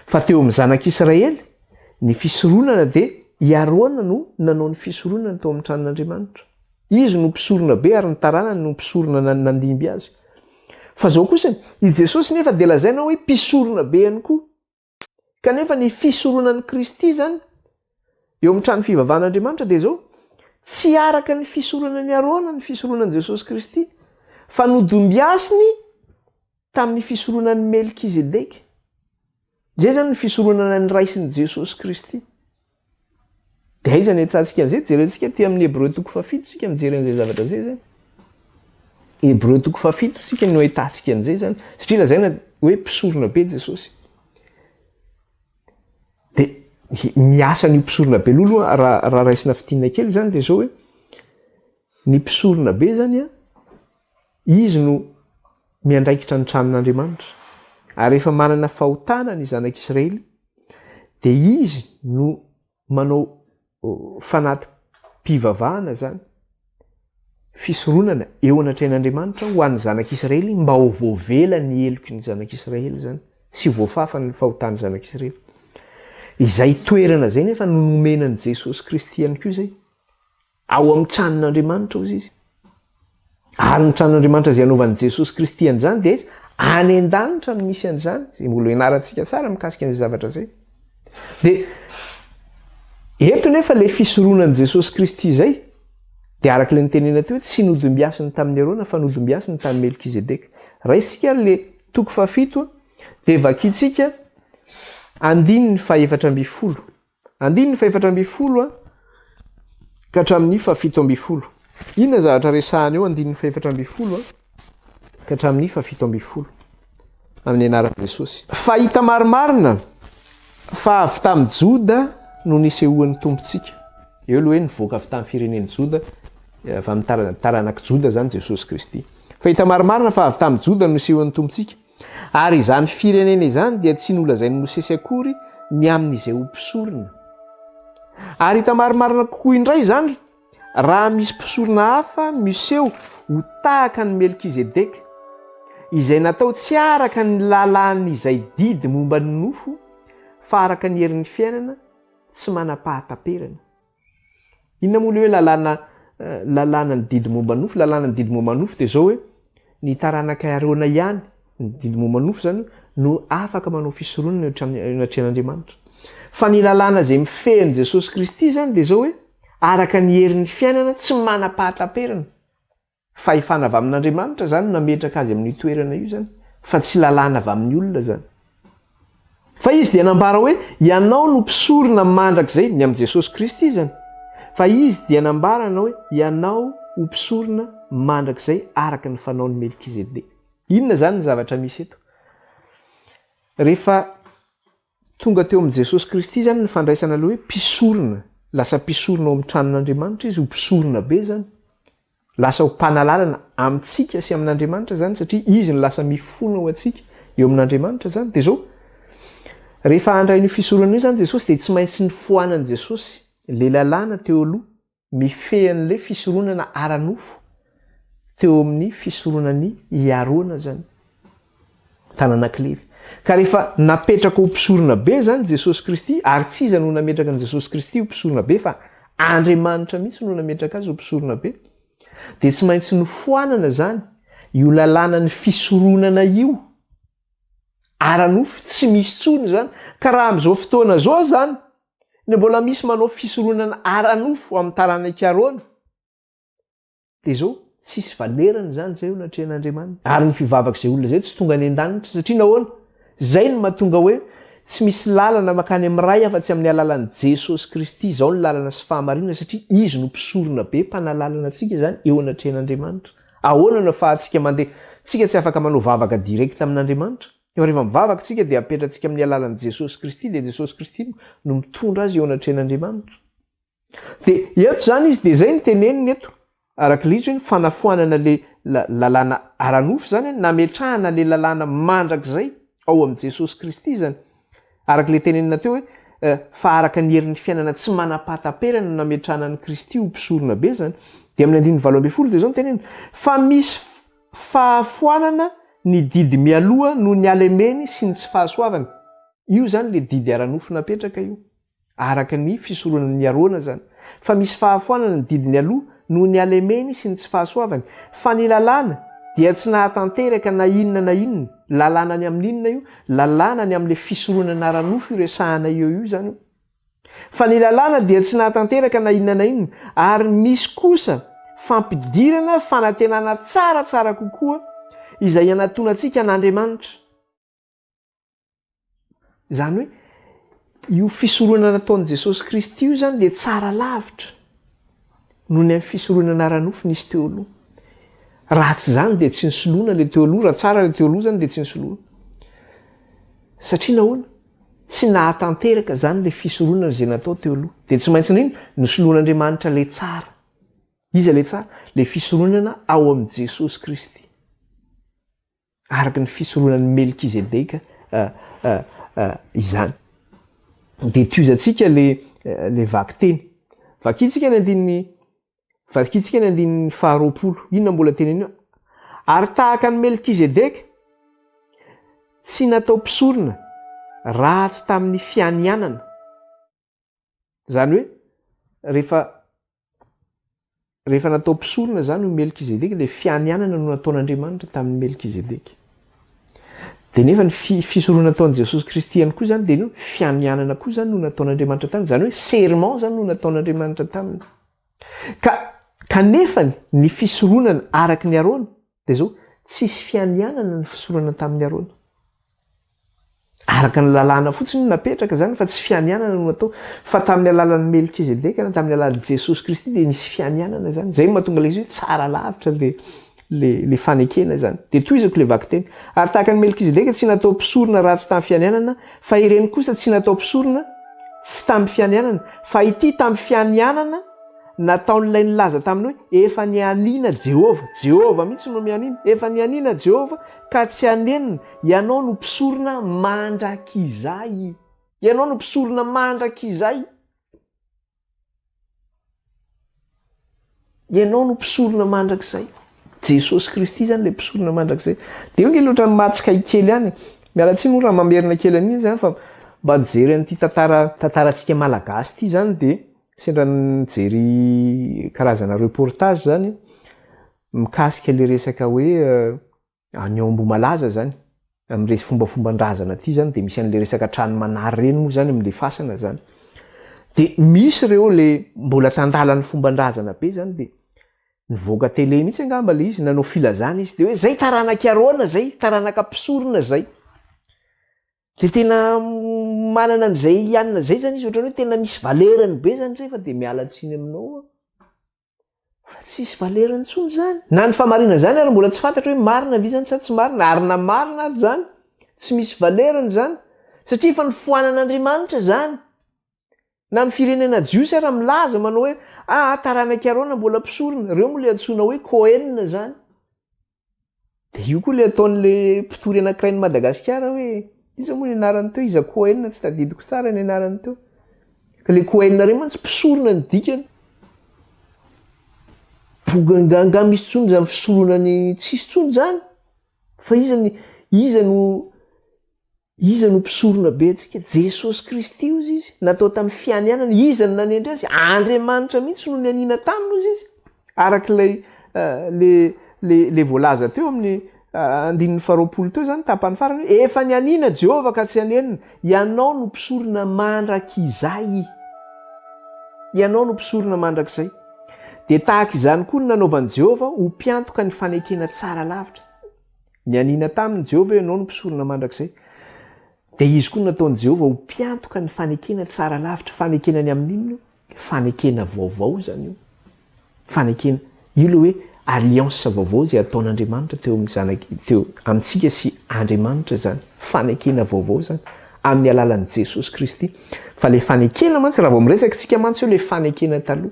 Fa teo amin'ny zanak'Israely, ny fisoronana dia i Arona no nanao ny fisoronana tao amin'ny tranon'Andriamanitra. Izy no mpisorona be ary ny taranany no mpisorona nandimby azy. Fa izao kosa, i Jesosy nefa dia lazaina hoe mpisorona be ihany koa. Kanefa ny fisoronan'i Kristy izany eo amin'ny trano fivavahan'Andriamanitra dia izao, tsy araka ny fisoronan'i Arona ny fisoronan'i Jesosy Kristy, fa nodimbiasiny tamin'ny fisoronan'i Melkizedeka. Izay izany ny fisoronana niraisin'i Jesosy Kristy. Dia aiza ny ahitantsika an'izay? Jerentsika aty amin'ny Hebreo toko fahafito isika mijery an'izay zavatra izay izany. Hebreo toko fahafito isika no ahitantsika an'izay izany. Satria lazaina hoe mpisorona be Jesosy. Dia ny asan'io mpisorona be aloha raha raha raisina fintinina kely izany dia izao hoe ny mpisorona be izany an, izy no miandraikitra ny tranon'Andriamanitra. Ary rehefa manana fahotana ny zanak'Israely dia izy no manao fanati-pivavahana izany, fisoronana eo anatrehan'Andriamanitra ho an'ny zanak'Israely mba ho voavela ny heloky ny zanak'Israely izany sy ho voafafa ny fahotan'ny zanak'Israely. Izay toerana izay nefa no nomena an'i Jesosy Kristy ihany koa izay. Ao amin'ny tranon'Andriamanitra hozy izy. Ary ny tranon'Andriamanitra izay anaovan'i Jesosy Kristy an'izany dia aiza? Any an-danitra no misy an'izany, izay mbola ianarantsika tsara mikasika an'izay zavatra izay. Dia eto nefa ilay fisoronan'i Jesosy Kristy izay dia araka ilay nitenena teo hoe tsy nodimbiasiny tamin'i Arona fa nodimbiasiny tamin'i Melkizedeka. Raisika ary ilay toko fahafito dia vakintsika andininy fahefatra ambin'ny folo. Andininy fahefatra ambin'ny folo ka hatramin'ny fahafito ambin'ny folo. Inona zavatra resahana eo andininy fahefatra ambin'ny folo ka hatramin'ny fahafito ambin'ny folo? Amin'ny anaran'i Jesosy. Fa hita marimarina fa avy tamin'i Joda no nisehoan'ny Tompontsika. Eo aloha hoe nivoaka avy tamin'ny firenen'i Joda, avy amin'ny taranak'i Joda izany Jesosy Kristy. Fa hita marimarina fa avy tamin'i Joda no nisehoan'ny Tompontsika. Ary izany firenena izany dia tsy nolazain'i Mosesy akory ny amin'izay ho mpisorona. Ary hita marimarina kokoa indray izany raha misy mpisorona hafa miseho ho tahaka an'i Melkizedeka, izay natao tsy araka ny lalàn'izay didy momba ny nofo, fa araka ny herin'ny fiainana tsy manam-pahataperana. Inona moa ilay hoe lalàna lalàna ny didy momba ny nofo? Lalàna ny didy momba ny nofo dia izao hoe ny taranak'i Arona ihany, ny didy momba ny nofo izany no afaka manao fisoronana eo hatramin'ny eo anatrehan'Andriamanitra. Fa ny lalàna izay mifehy an'i Jesosy Kristy izany dia izao hoe araka ny herin'ny fiainana tsy manam-pahataperana. Fahefana avy amin'Andriamanitra izany no nametraka azy amin'io toerana io izany, fa tsy lalàna avy amin'ny olona izany. Fa izy dia nambara hoe, Ianao no mpisorona mandrakizay, ny amin'i Jesosy Kristy izany. Fa izy dia nambara nanao hoe, Ianao ho mpisorona mandrakizay araka ny fanaon'i Melkizedeka. Inona izany ny zavatra misy eto? Rehefa Tonga teo amin'i Jesosy Kristy izany ny fandraisana ilay hoe mpisorona. Lasa mpisorona ao amin'ny tranon'Andriamanitra izy, ho mpisorona be izany. Lasa ho mpanalalana amintsika sy amin'Andriamanitra izany satria izy no lasa mifona ho antsika eo amin'Andriamanitra izany. Dia izao, rehefa handray an'io fisoronana io izany Jesosy dia tsy maintsy nifoanan'i Jesosy ilay lalàna teo aloha mifehy an'ilay fisoronana ara-nofo teo amin'ny fisoronan'i i Arona izany, tananak'i Levy. Ka rehefa napetraka ho mpisorona be izany Jesosy Kristy, ary tsy iza no nametraka an'i Jesosy Kristy ho mpisorona be fa Andriamanitra mihitsy no nametraka azy ho mpisorona be. Dia tsy maintsy nofoanana izany io lalànan'ny fisoronana io ara-nofo, tsy misy intsony izany. Ka raha amin'izao fotoana izao izany no mbola misy manao fisoronana ara-nofo amin'ny taranak'i Arona, Dia izao, tsisy valerany izany izay eo anatrehan'Andriamanitra. Ary ny fivavak'izay olona izay tsy tonga any an-danitra. Satria nahoana? Izay no mahatonga hoe tsy misy lalana mankany amin'ny Ray afa-tsy amin'ny alalan'i Jesosy Kristy. Izao no lalana sy fahamarinana satria Izy no mpisorona be mpanalalana antsika izany eo anatrehan'Andriamanitra. Ahoana no afahantsika mandeha? Tsika tsy afaka manao vavaka direct amin'Andriamanitra. Fa rehefa mivavaka tsika dia apetratsika amin'ny alalan'i Jesosy Kristy dia Jesosy Kristy no mitondra azy eo anatrehan'Andriamanitra. Dia eto izany izy dia izay no teneniny eto, araka ilay izy hoe ny fanafoanana le lalàna ara-nofo izany an, nametrahana le lalàna mandrakizay ao amin'i Jesosy Kristy izany. Araka ilay tenenina teo hoe fa araka ny herin'ny fiainana tsy manam-pahataperana no nametrahana an'i Kristy ho mpisorona be izany. Dia amin'ny andininy 18 dia izao no teneniny, fa misy fahafoanana ny didy mialoha noho ny halemeny sy ny tsy fahasoavany. Io izany le didy ara-nofo napetraka io. araka ny fisoronan'i Arona izany, fa misy fahafoanana ny didiny aloha noho ny halemeny sy ny tsy fahasoavany, fa ny lalàna dia tsy nahatanteraka na inona na inona, lalàna ny amin'inona io? Lalàna ny amin'ilay fisoronana ara-nofo io resahana eo io izany io. Fa ny lalàna dia tsy nahatanteraka na inona na inona, ary misy kosa fampidirana fanantenana tsaratsara kokoa izay hanatonantsika an'Andriamanitra. Izany hoe io fisoronana nataon'i Jesosy Kristy io izany dia tsara lavitra noho ny amin'ny fisoronana ara-nofo nisy teo aloha. Raha tsy izany dia tsy nisoloana ilay teo aloha, raha tsara ilay teo aloha izany dia tsy nisoloana. Satria nahoana? Tsy nahatanteraka izany ilay fisoronana izay natao teo aloha. Dia tsy maintsy nino, nosoloan'Andriamanitra ilay tsara. Iza ilay tsara? Ilay fisoronana ao amin'i Jesosy Kristy. araka ny fisoronan'i Melkizedeka izany. Dia tohizantsika le le vakiteny. Vakintsika ny andininy vakintsika ny andininy faharoapolo. Inona mbola teneniny eo? Ary tahaka an'i Melkizedeka, tsy natao mpisorona raha tsy tamin'ny fianianana. Izany hoe rehefa rehefa natao mpisorona izany io Melkizedeka dia fianianana no nataon'Andriamanitra tamin'i Melkizedeka. Dia nefa ny fi, fisoronana nataon'i Jesosy Kristy ihany koa izany dia ny fianianana koa izany no nataon'Andriamanitra taminy, izany hoe serment izany no nataon'Andriamanitra taminy. Ka kanefa ny fisoronana araka ny Arona dia izao, tsisy fianianana ny fisoronana tamin'i Arona. Araka ny lalàna fotsiny no napetraka izany fa tsy fianianana no natao. Fa tamin'ny alalan'i Melkizedeka na tamin'ny alalan'i Jesosy Kristy dia nisy fianianana izany. Izay no mahatonga ilay izy hoe tsara lavitra le le le fanekena izany. Dia tohizako ilay vakiteny. Ary tahaka an'i Melkizedeka tsy natao mpisorona raha tsy tamin'ny fianianana, fa ireny kosa tsy natao mpisorona tsy tamin'ny fianianana, fa ity tamin'ny fianianana nataon'ilay nilaza taminy hoe, Efa nianiana Jehovah. Jehovah mihitsy no mianiana. Efa nianiana Jehovah ka tsy hanenina. Ianao no mpisorona mandrakizay. Ianao no mpisorona mandrakizay. Ianao no mpisorona mandrakizay. Jesosy Kristy izany ilay mpisorona mandrakizay. Dia io nge le ohatran'ny mahatsikaiky kely ihany. Miala tsiny moa raha mamerina kely an'iny izany fa mba nijery an'ity tantara tantarantsika malagasy ity izany dia Sendra nijery karazana reportage zany mikasika le resaka hoe any Ambohimalaza zany, amle fombafomban-drazana aty zany de misy an'le resaka trano manary reny moa zany amle fasana zany. De misy reo le mbola tandalan'ny fomban-drazana be zany de nivoaka télé mihitsy angamba le izy nanao filazana izy de hoe zay taranak'i Arona zay, taranaka mpisorona zay. Dia tena manana an'izay hanina izay zany izy ohatran'ny hoe tena misy valerany be zany zay fa dia miala tsiny aminao aho fa tsisy valerany intsony zany. Na ny fahamarinana izany ary mbola tsy fantatra hoe marina ve izany sa tsy marina ary na marina ary izany tsy misy valerany izany satria efa nofoanan'Andriamanitra izany. Na ny firenena jiosy ara milaza manao hoe aa taranak'i Arona mbola mpisorona, ireo moa ilay antsoina hoe Cohen izany. Dia io koa ilay ataon'ilay mpitory anankiray ny Madagasikara hoe iza moa ny anarany teo, iza Cohen tsy tadidiko tsara ny anarany teo. Ka ilay Cohen ireny mantsy mpisorona ny dikany. Boga nga misy intsony izany fisoronany tsisy intsony izany. Fa iza ny iza no Iza no mpisorona be antsika? Jesosy Kristy hozy izy. Natao tamin'ny fianianana. Iza no nanendry azy? Andriamanitra mihitsy no nianiana taminy hozy izy. Araka ilay le le le voalaza teo amin'ny andininy faharoapolo teo zany tapany farany hoe efa nianiana Jehovah ka tsy hanenina, ianao no mpisorona mandrakizay. Ianao no mpisorona mandrakizay. Dia tahaka izany koa no nanaovan'i Jehovah ho mpiantoka ny fanekena tsara lavitra. Nianiana taminy Jehovah hoe ianao no mpisorona mandrakizay. Dia izy koa no nataon'i Jehovah ho mpiantoka ny fanekena tsara lavitra. Fanekena ny amin'inona io? Fanekena vaovao izany io. Fanekena. Io ilay hoe alliance vaovao izay ataon'Andriamanitra teo amin'ny zanak' teo amintsika sy Andriamanitra izany. Fanekena vaovao izany amin'ny alalan'i Jesosy Kristy. Fa ilay fanekena mantsy, raha vao miresaka isika mantsy eo ilay fanekena taloha,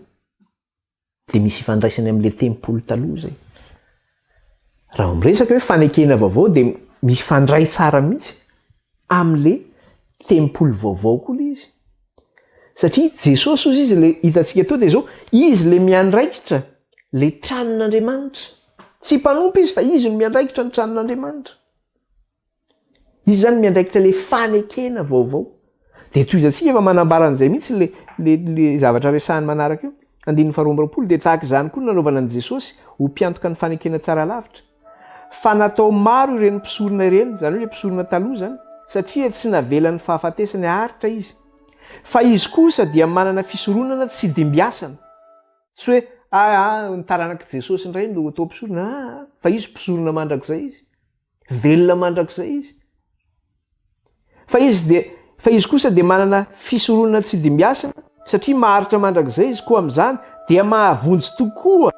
dia misy ifandraisany amin'ilay tempoly taloha izay. Raha vao miresaka hoe fanekena vaovao dia mifandray tsara mihitsy amin'ilay tempoly vaovao koa ilay izy. Satria Jesosy hozy izy ilay hitantsika teo dia izao, izy ilay miandraikitra ilay tranon'Andriamanitra. Tsy mpanompo izy fa izy no miandraikitra ny tranon'Andriamanitra. Izy izany miandraikitra ilay fanekena vaovao. Dia tohizantsika fa manambara an'izay mihitsy ilay ilay ilay zavatra resahiny manaraka io. Andininy faharoa amby 20 dia tahaka izany koa no nanaovana an'i Jesosy ho mpiantoka ny fanekena tsara lavitra. Fa natao maro ireny mpisorona ireny, izany hoe ilay mpisorona taloha izany, satria tsy navelan'ny fahafatesany haharitra izy. Fa izy kosa dia manana fisoronana tsy dimbiasana. Tsy hoe ah, ah, ny taranak'i Jesosy indray no atao mpisorona, ah, fa izy mpisorona mandrakizay izy. Velona mandrakizay izy. Fa izy dia, fa izy kosa dia manana fisoronana tsy dimbiasana, satria maharitra mandrakizay izy, koa amin'izany dia mahavonjy tokoa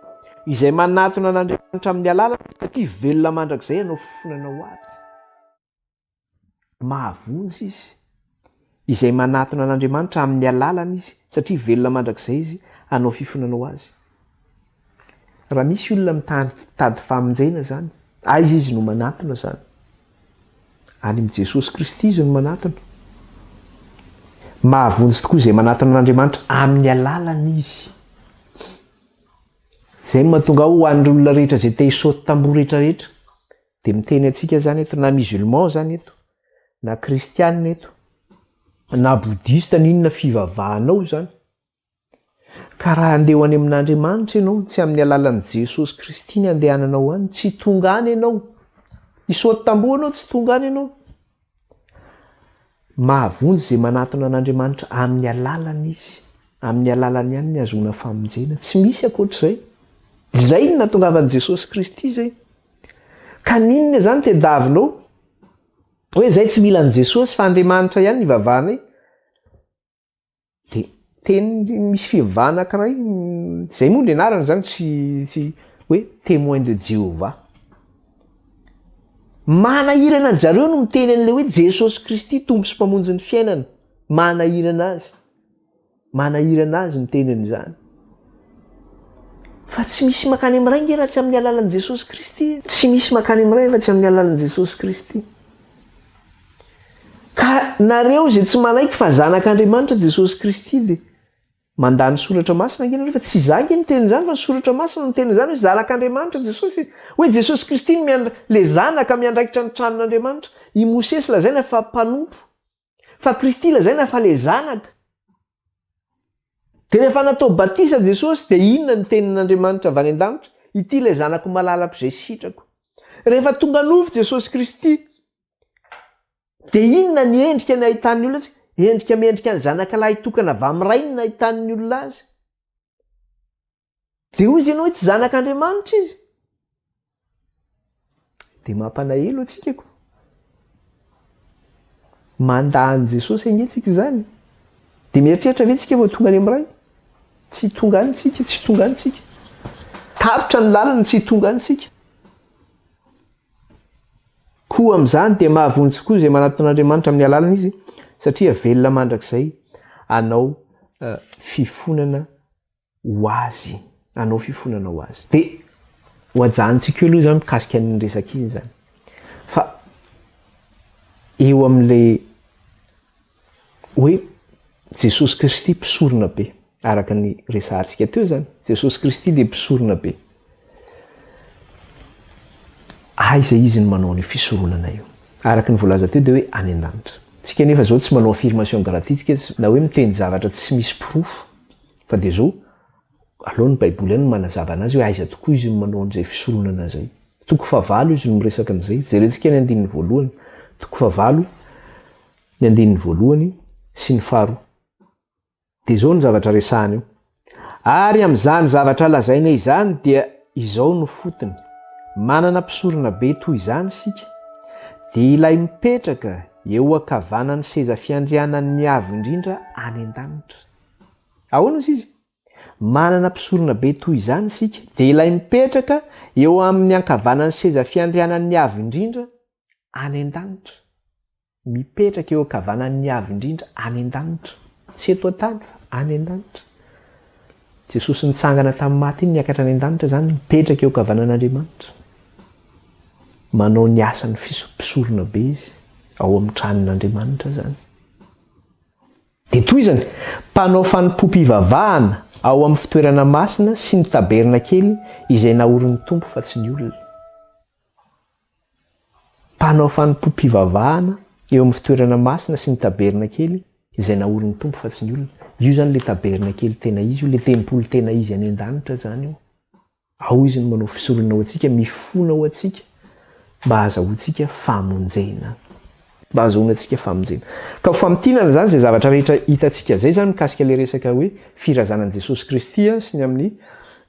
izay manatona an'Andriamanitra amin'ny alalany, satria velona mandrakizay hanao fifonana ho azy. Mahavonjy izy. Izay manatona an'Andriamanitra amin'ny alalany izy, satria velona mandrakizay izy, hanao fifonana ho azy. Raha misy olona mitady famonjena izany, aiza izy no manatona izany? Any amin'i Jesosy Kristy izy no manatona. Mahavonjy tokoa izay manatona an'Andriamanitra amin'ny alalany izy. Izay no mahatonga aho ho an'ireo olona rehetra izay te hisaoty tamboho rehetra rehetra. Dia miteny antsika izany eto, na musulman izany eto, na kristianina eto, na boudhiste, na inona fivavahanao izany. Ka raha handeha ho any amin'Andriamanitra ianao, tsy amin'ny alalan'i Jesosy Kristy ny andehananao any, tsy tonga any ianao. Hisaoty tamboho ianao, tsy tonga any ianao. Mahavonjy izay manatona an'Andriamanitra amin'ny alalany Izy. Amin'ny alalany ihany ny ahazoana famonjena. Tsy misy ankoatr'izay. Izay no nahatongavan'i Jesosy Kristy izay. Ka n'inona izany tediavinao? Hoe izay tsy mila an'i Jesosy fa Andriamanitra ihany no ivavahanay. Dia teny misy fivavahana anankiray, izay moa ny anarany izany tsy tsy hoe Témoin de Jéhovah. Manahirana an-dry zareo no miteny an'ilay hoe Jesosy Kristy Tompo sy Mpamonjy ny fiainana. Manahirana azy. Manahirana azy miteny an'izany. Fa tsy misy mankany amin'ny Ray nge raha tsy amin'ny alalan'i Jesosy Kristy. Tsy misy mankany amin'ny Ray raha tsy amin'ny alalan'i Jesosy Kristy. Ka nareo izay tsy manaiky fa zanak'Andriamanitra Jesosy Kristy dia mandà ny soratra masina ange nareo fa tsy izaho ange miteny izany fa ny soratra masina no miteny izany hoe zanak'Andriamanitra Jesosy hoe Jesosy Kristy no miandra le zanaka miandraikitra ny tranon'Andriamanitra i Mosesy lazaina fa mpanompo fa Kristy lazaina fa le zanaka dia rehefa natao batisa Jesosy dia inona ny tenin'Andriamanitra avy any an-danitra ity ilay zanako malalako izay sitrako rehefa tonga nofo Jesosy Kristy Dia inona ny endrika nahitan'ny olona azy? Endrika mendrika ny zanaka lahy tokana avy amin'ny rainy no nahitan'ny olona azy. Dia hoy izy ianao hoe tsy zanak'Andriamanitra izy. Dia mampanahelo antsika ko. Mandà an'i Jesosy ange tsika izany. Dia mieritreritra ve tsika vao tonga any amin'ny Ray? Tsy tonga any tsika, tsy tonga any tsika. Tapitra ny lalana, tsy tonga any tsika. Koa amin'izany dia mahavonjy tokoa izay manatona an'Andriamanitra amin'ny alalany Izy, satria velona mandrakizay hanao fifonana ho azy, hanao fifonana ho azy. Dia ho ajanontsika eo aloha izany mikasika an'iny resaka iny izany. Fa eo amin'ilay hoe Jesosy Kristy mpisorona be, araka ny resahantsika teo izany, Jesosy Kristy dia mpisorona be. Aiza izy no manao an'io fisoronana io? Araka ny voalaza teo dia hoe any an-danitra. Tsika nefa izao tsy manao affirmation gratuite tsika na hoe miteny zavatra tsy misy porofo fa dia izao. Aleo ny baiboly ihany no manazava anazy hoe aiza tokoa izy no manao an'izay fisoronana izay. Toko fahavalo izy no miresaka an'izay. Jerentsika ny andininy voalohany. Toko fahavalo, ny andininy voalohany sy ny faharoa. Dia izao no zavatra resahany eo. Ary amin'izany zavatra lazaina izany dia izao no fotony, manana mpisorona be toy izany isika, dia ilay mipetraka eo ankavanan'ny seza fiandrianan'ny Avo Indrindra any an-danitra. Ahoana hozy izy? Manana mpisorona be toy izany isika, dia ilay mipetraka eo amin'ny ankavanan'ny seza fiandrianan'ny Avo Indrindra any an-danitra. Mipetraka eo ankavanan'ny Avo Indrindra any an-danitra. Tsy eto an-tany fa any an-danitra. Jesosy nitsangana tamin'ny maty iny niakatra any an-danitra izany, mipetraka eo ankavanan'Andriamanitra. Manao ny asan'ny mpisorona be izy ao amin'ny tranon'Andriamanitra izany. Dia tohizany, mpanao fanompoam-pivavahana ao amin'ny fitoerana masina sy ny tabernakely izay naorin'ny Tompo fa tsy ny olona. Mpanao fanompoam-pivavahana eo amin'ny fitoerana masina sy ny tabernakely izay naorin'ny Tompo fa tsy ny olona. Io izany ilay tabernakely tena izy io, ilay tempoly tena izy any an-danitra izany io. Ao izy no manao fisoronana ho antsika, mifona ho antsika mba hahazahoantsika famonjena. Mba hahazoana antsika famonjena. Ka ho famintinana izany izay zavatra rehetra hitantsika izay izany mikasika ilay resaka hoe firazanan'i Jesosy Kristy sy ny amin'ny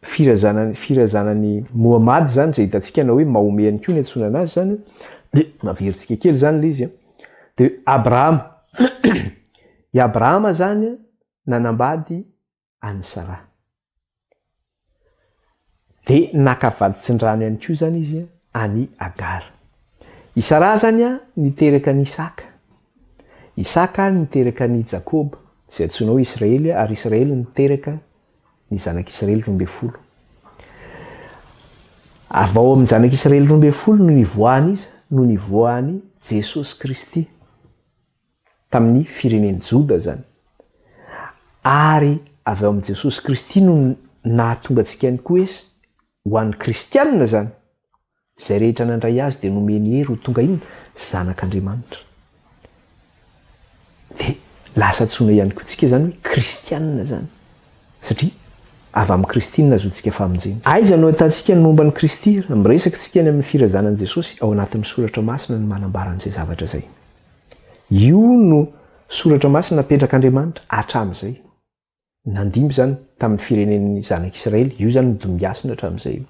firazanan'i firazanan'i Mohamady izany izay hitantsika na hoe Mahomet ihany koa ny antsoina anazy izany dia averintsika kely izany ilay izy dia Abrahama i Abrahama izany nanambady an'i Saraha. Dia naka vaditsindrano ihany koa izany izy an'i Agara. I Saraha izany niteraka an'i Isaka. Isaka niteraka an'i Jakoba, izay antsoina hoe Israely, ary Israely niteraka ny zanak'Israely 12. Avy ao amin'ny zanak'Israely 12 no nivoahan'iza? No nivoahan'i Jesosy Kristy. tamin'ny firenen'i Joda izany. Ary avy ao amin'i Jesosy Kristy no nahatonga antsika ihany koa hoe ho an'ny kristianina izany. Izay rehetra nandray azy dia nomeny hery ho tonga inona? Zanak'Andriamanitra. Dia lasa antsoina ihany koa tsika izany hoe kristianina izany. Satria avy amin'i Kristy no nahazoantsika famonjena. Aiza no ahitantsika ny momba an'i Kristy? Raha miresaka isika ny amin'ny firazanan'i Jesosy, ao anatin'ny Soratra Masina no manambara an'izay zavatra izay. Io no Soratra Masina napetrak'Andriamanitra hatramin'izay. Nandimby izany tamin'ny firenen'ny zanak'Israely. Io izany no dombiasina hatramin'izay io.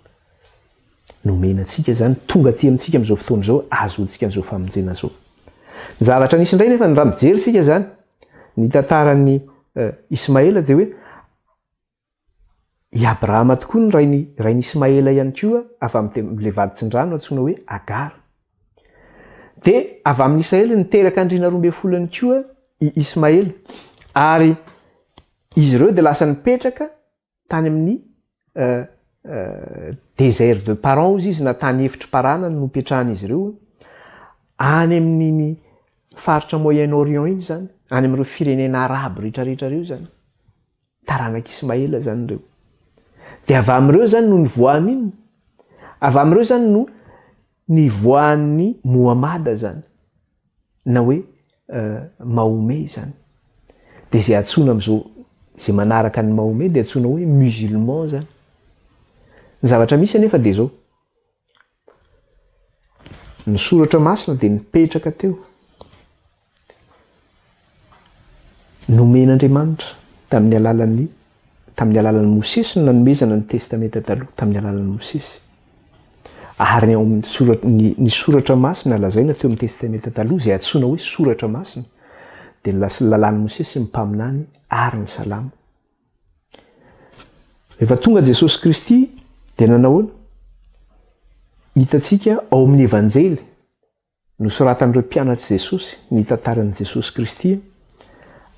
Nomena antsika izany, tonga aty amintsika amin'izao fotoana izao, ahazoantsika an'izao famonjena izao. Ny zavatra nisy indray nefa, raha mijery isika izany, ny tantaran'i Ismaela dia hoe I Abrahama tokoa ny rain'i rain'i Ismaela ihany koa avy amin'ilay vaditsindrano antsoina hoe Agara. Dia avy amin'i Israely niteraka andriana 12 ihany koa i Ismaela. Ary izy ireo dia lasa nipetraka tany amin'ny désert de Paran hozy izy na tany efitr'i Parana no nipetrahan'izy ireo. Any amin'iny faritra Moyen-Orient iny izany, any amin'ireo firenena arabo rehetrarehetra ireo izany. Taranak'i Ismaela izany ireo. Dia avy amin'ireo izany no nivoahan'ny inona? Avy amin'ireo izany no nivoahan'ny Mohamada izany, na hoe Mahomet izany. Dia izay antsoina amin'izao, izay manaraka an'i Mahomet dia antsoina hoe musulman izany. Ny zavatra misy anefa dia izao, ny soratra masina dia nipetraka teo. Nomen'Andriamanitra tamin'ny alalan'ny tamin'ny alalan'i Mosesy no nanomezana ny Testamenta Taloha, tamin'ny alalan'i Mosesy. Ary ny ao amin'ny soratra ny, ny soratra masina lazaina teo amin'ny Testamenta Taloha, izay antsoina hoe soratra masina, dia ny las- lalàn'i Mosesy sy ny mpaminany ary ny Salamo. Rehefa tonga Jesosy Kristy dia nanao ahoana? Hitantsika ao amin'ny Evanjely Nosoratan'ireo mpianatr'i Jesosy ny tantaran'i Jesosy Kristy,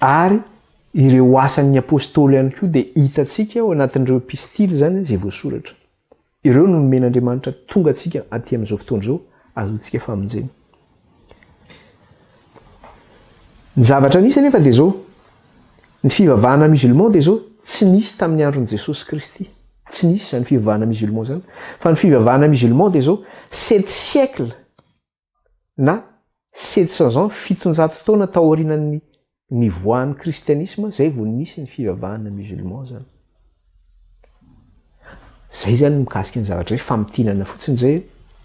ary ireo asan'ny apostoly ihany koa dia hitantsika ao anatin'ireo epistily izany izay voasoratra. Ireo no nomen'Andriamanitra tonga antsika aty amin'izao fotoana izao ahazoantsika famonjena. Ny zavatra nisy anefa dia izao, ny fivavahana musulman dia izao, tsy nisy tamin'ny andron'i Jesosy Kristy. Tsy nisy izany fivavahana musulman izany. Fa ny fivavahana musulman dia izao, sept siècles na 700 ans, 700 taona taorianan'ny nivoahan'ny kristianisma, izay vao nisy ny fivavahana musulman izany. Zay zany mikasika ny zavatra zay, famintinana fotsiny zay,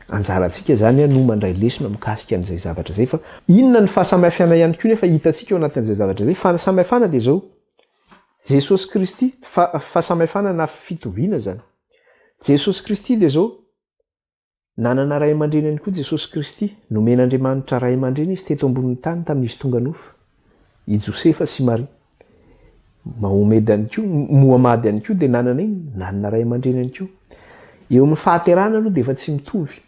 anjarantsika zany no mandray lesona mikasika an'izay zavatra zay fa inona ny fahasamihafana ihany koa nefa hitantsika ao anatin'izay zavatra zay, fahasamihafana dia zao, Jesosy Kristy, fahasamihafana na fitoviana zany, Jesosy Kristy dia zao, Nanana ray aman-dreny ihany koa Jesosy Kristy. Nomen'Andriamanitra ray aman-dreny izy teto ambonin'ny tany tamin'izy tonga nofo. I Josefa sy Maria. Mahomed ihany koa, Mohamady ihany koa dia nanana inona? Nanana ray aman-dreny ihany koa. Eo amin'ny fahaterahana aloha dia efa tsy mitovy.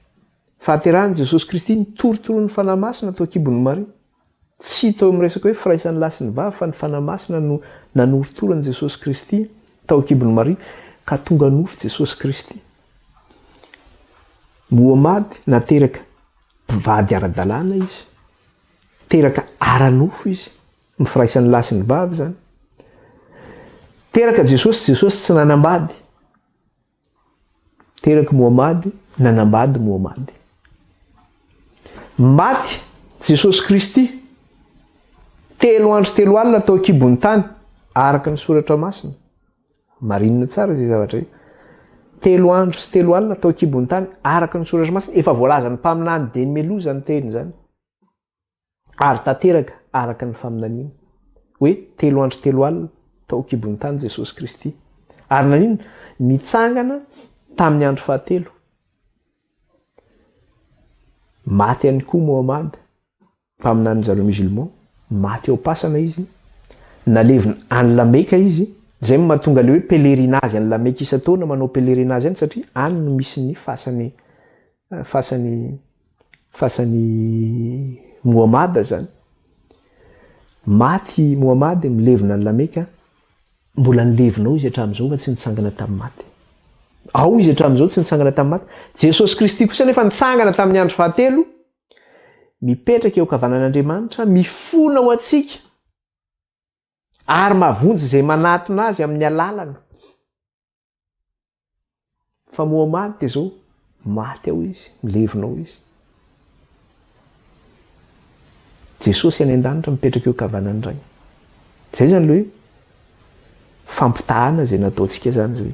Fahaterahan'i Jesosy Kristy nitorotoroan'ny Fanahy Masina tao an-kibon'i Maria. Tsy tao amin'ny resaka hoe firaisan'ny lahy sy ny vavy fa ny Fanahy Masina no nanorotoro an'i Jesosy Kristy tao an-kibon'i Maria ka tonga nofo Jesosy Kristy. Mohamady nateraka mpivady ara-dalàna izy, teraka ara-nofo izy, ny firaisan'ny lahy sy ny vavy izany. Teraka Jesosy, Jesosy tsy nanambady. Terak'i Mohamady, nanambady Mohamady. Maty Jesosy Kristy, telo andro telo alina tao an-kibon'ny tany, araka ny soratra masina. Marinina tsara izay zavatra izay. Telo andro sy telo alina tao an-kibon'ny tany, araka ny soratra masina. Efa voalazan'ny mpaminany dieny mialoha izany teny izany. Ary tanteraka araka ny faminaniana, hoe telo andro telo alina tao an-kibon'ny tany Jesosy Kristy. Ary naninona? Nitsangana tamin'ny andro fahatelo. Maty ihany koa Mohamad, mpaminanin'ny zareo musulman, maty ao am-pasana izy, nalevina any Lameka izy, izay no mahatonga ilay hoe pèlerinage any Lameka isan-taona, manao pèlerinage any satria any no misy ny fasan'i Fasan'i fasan'i Mohamad zany. Maty i Mohamad, milevina any Lameka, mbola nilevina ao izy hatramin'izao fa tsy nitsangana tamin'ny maty. Ao izy hatramin'izao tsy nitsangana tamin'ny maty. Jesosy Kristy kosa nefa nitsangana tamin'ny andro fahatelo, mipetraka eo ankavanan'Andriamanitra, mifona ho antsika ary mahavonjy izay manatona azy amin'ny alalana. Fa Mohamady dia zao, maty ao izy, milevina ao izy. Jesosy any an-danitra mipetraka eo ankavanan'ny Ray. Zay zany le hoe fampitahana izay nataontsika zany zay.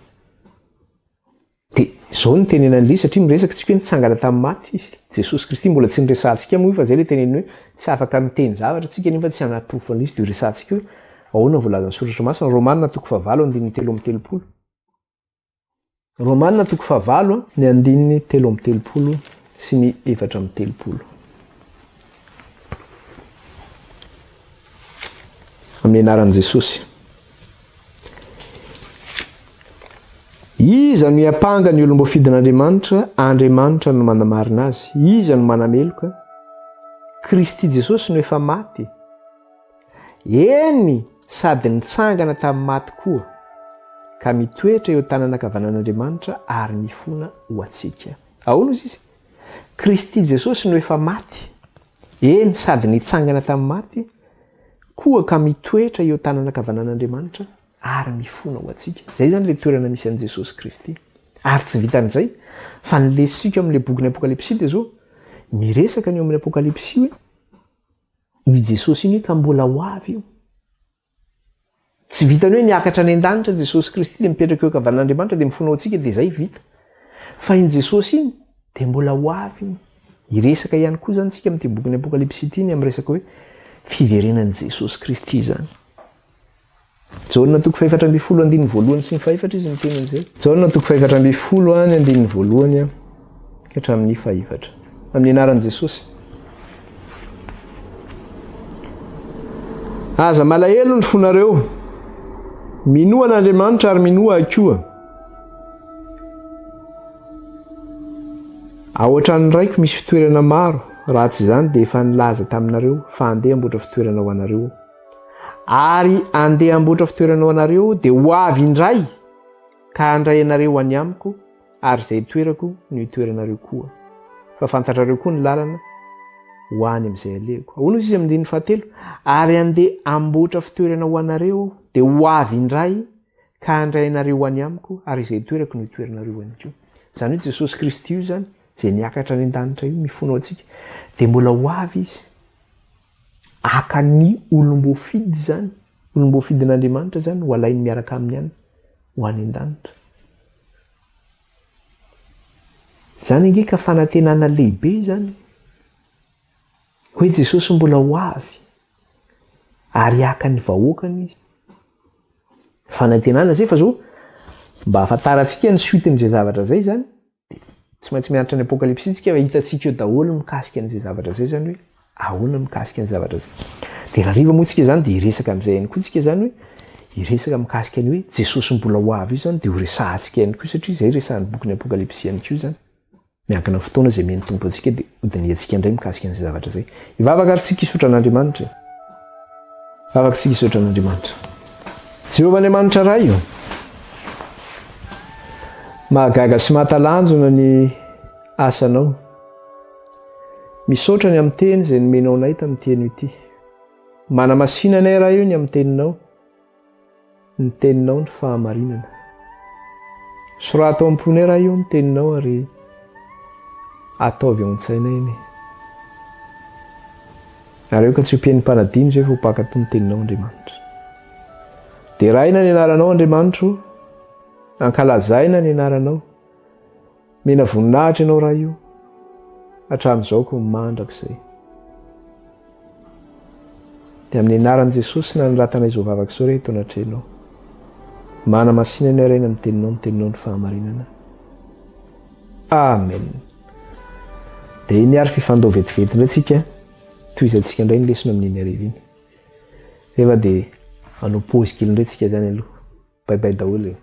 Dia zao no tenenan'i Lia satria miresaka tsika hoe nitsangana tamin'ny maty izy. Jesosy Kristy mbola tsy niresahantsika moa io fa zay le teneniny hoe tsy afaka miteny zavatra tsika nefa tsy hanaporofo an'izy dia resahantsika hoe ahoana voalazan'ny soratra masina Romana toko fahavalo andininy 33. Romana toko fahavalo, ny andininy 33 sy ny 34. Amin'ny anaran'i Jesosy. Iza no hiampanga ny olom-boafidin'Andriamanitra? Andriamanitra no manamarina azy. Iza no manameloka? Kristy Jesosy no efa maty. Eny, sady nitsangana tamin'ny maty koa, ka mitoetra eo tanana ankavanan'Andriamanitra ary mifona ho antsika. Ahoana hozy izy? Kristy Jesosy no efa maty, eny, sady nitsangana tamin'ny maty koa ka mitoetra eo tanana ankavanan'Andriamanitra ary mifona ho antsika. Izay izany ilay toerana misy an'i Jesosy Kristy. Ary tsy vitan'izay, fa ny lesiko amin'ilay bokin'ny Apokalypsy dia izao, miresaka ny eo amin'ny Apokalypsy hoe, Io Jesosy io ka mbola ho avy io. Tsy vitan'ny hoe niakatra any an-danitra Jesosy Kristy dia mipetraka eo ankavanan'Andriamanitra dia mifona ho antsika dia izay vita. Fa iny Jesosy iny dia mbola ho avy iny. Hiresaka ihany koa izany tsika amin'ity bokin'ny Apokalypsy ity ny amin'ny resaka hoe fiverenan'i Jesosy Kristy izany. Jaona toko fahefatra ambin'ny folo andininy voalohany sy ny fahefatra izy miteny an'izay. Jaona toko fahefatra ambin'ny folo ny andininy voalohany ka hatramin'ny fahefatra. Amin'ny anaran'i Jesosy. Aza malahelo ny fonareo. Minoa an'Andriamanitra ary minoa ahy koa. Ao an-tranon'ny Raiko misy fitoerana maro, raha tsy izany dia efa nilaza taminareo fa handeha hamboatra fitoerana ho anareo. Ary andeha hamboatra fitoerana ho anareo dia ho avy indray ka handray anareo any amiko ary izay itoerako no hitoeranareo koa. Fa fantatrareo koa ny lalana ho any amin'izay alehako. Ahoana hoy izy amin'ny andininy fahatelo? Ary andeha hamboatra fitoerana ho anareo aho dia ho avy indray ka handray anareo any amiko ary izay itoerako no hitoeranareo ihany koa. Izany hoe Jesosy Kristy io izany, izay niakatra any an-danitra io, mifona ho antsika, dia mbola ho avy izy. Haka ny olom-boafidy izany, olom-boafidin'Andriamanitra izany ho alainy miaraka aminy any, ho any an-danitra. Izany ange ka fanantenana lehibe izany e! Hoe Jesosy mbola ho avy ary haka ny vahoakany Izy. Fanantenana izay fa zao mba ahafantarantsika ny suite-n'izay zavatra izay izany dia tsy maintsy mianatra ny Apokalypsy tsika fa hitantsika eo daholo mikasika an'izay zavatra izay izany hoe ahoana mikasika ny zavatra izay. Dia rahariva moa tsika izany dia hiresaka amin'izay ihany koa tsika izany hoe hiresaka mikasika ny hoe Jesosy mbola ho avy io izany dia ho resahantsika ihany koa satria izay resahan'ny bokin'ny Apokalypsy ihany koa izany. Miankina amin'ny fotoana izay omen'ny Tompo antsika dia hodinihantsika indray mikasika an'izay zavatra izay. Hivavaka ary tsika hisaotra an'Andriamanitra e. Hivavaka tsika hisaotra an'Andriamanitra. Jehovah Andriamanitra Ray o! Mahagaga sy mahatalanjona ny asanao. Misaotra ny amin'ny teny izay nomenao anay tamin'ity anio ity. Manamasina anay Ray o ny amin'ny teninao. Ny teninao ny fahamarinana. Sorato ao am-ponay raha io ny teninao ary ataovy ao an-tsainay anie. Ary aoka tsy ho mpihaino mpanadino izay fa ho mpankatò ny teninao Andriamanitra. Deraina ny anaranao Andriamanitro, ankalazaina ny anaranao. Mena voninahitra ianao Ray o, hatramin'izao koa mandrakizay. Dia amin'ny anaran'i Jesosy nanoratanay izao vavaka izao re eto anatrehanao. Manamasina anay Ray ny amin'ny teninao, ny teninao ny fahamarinana. Amen. Dia iny ary fifandao vetivety indray tsika, tohizantsika indray ny lesona amin'iny hariva iny. Nefa dia hanao pause kely indray tsika izany aloha. Bye bye daholo e.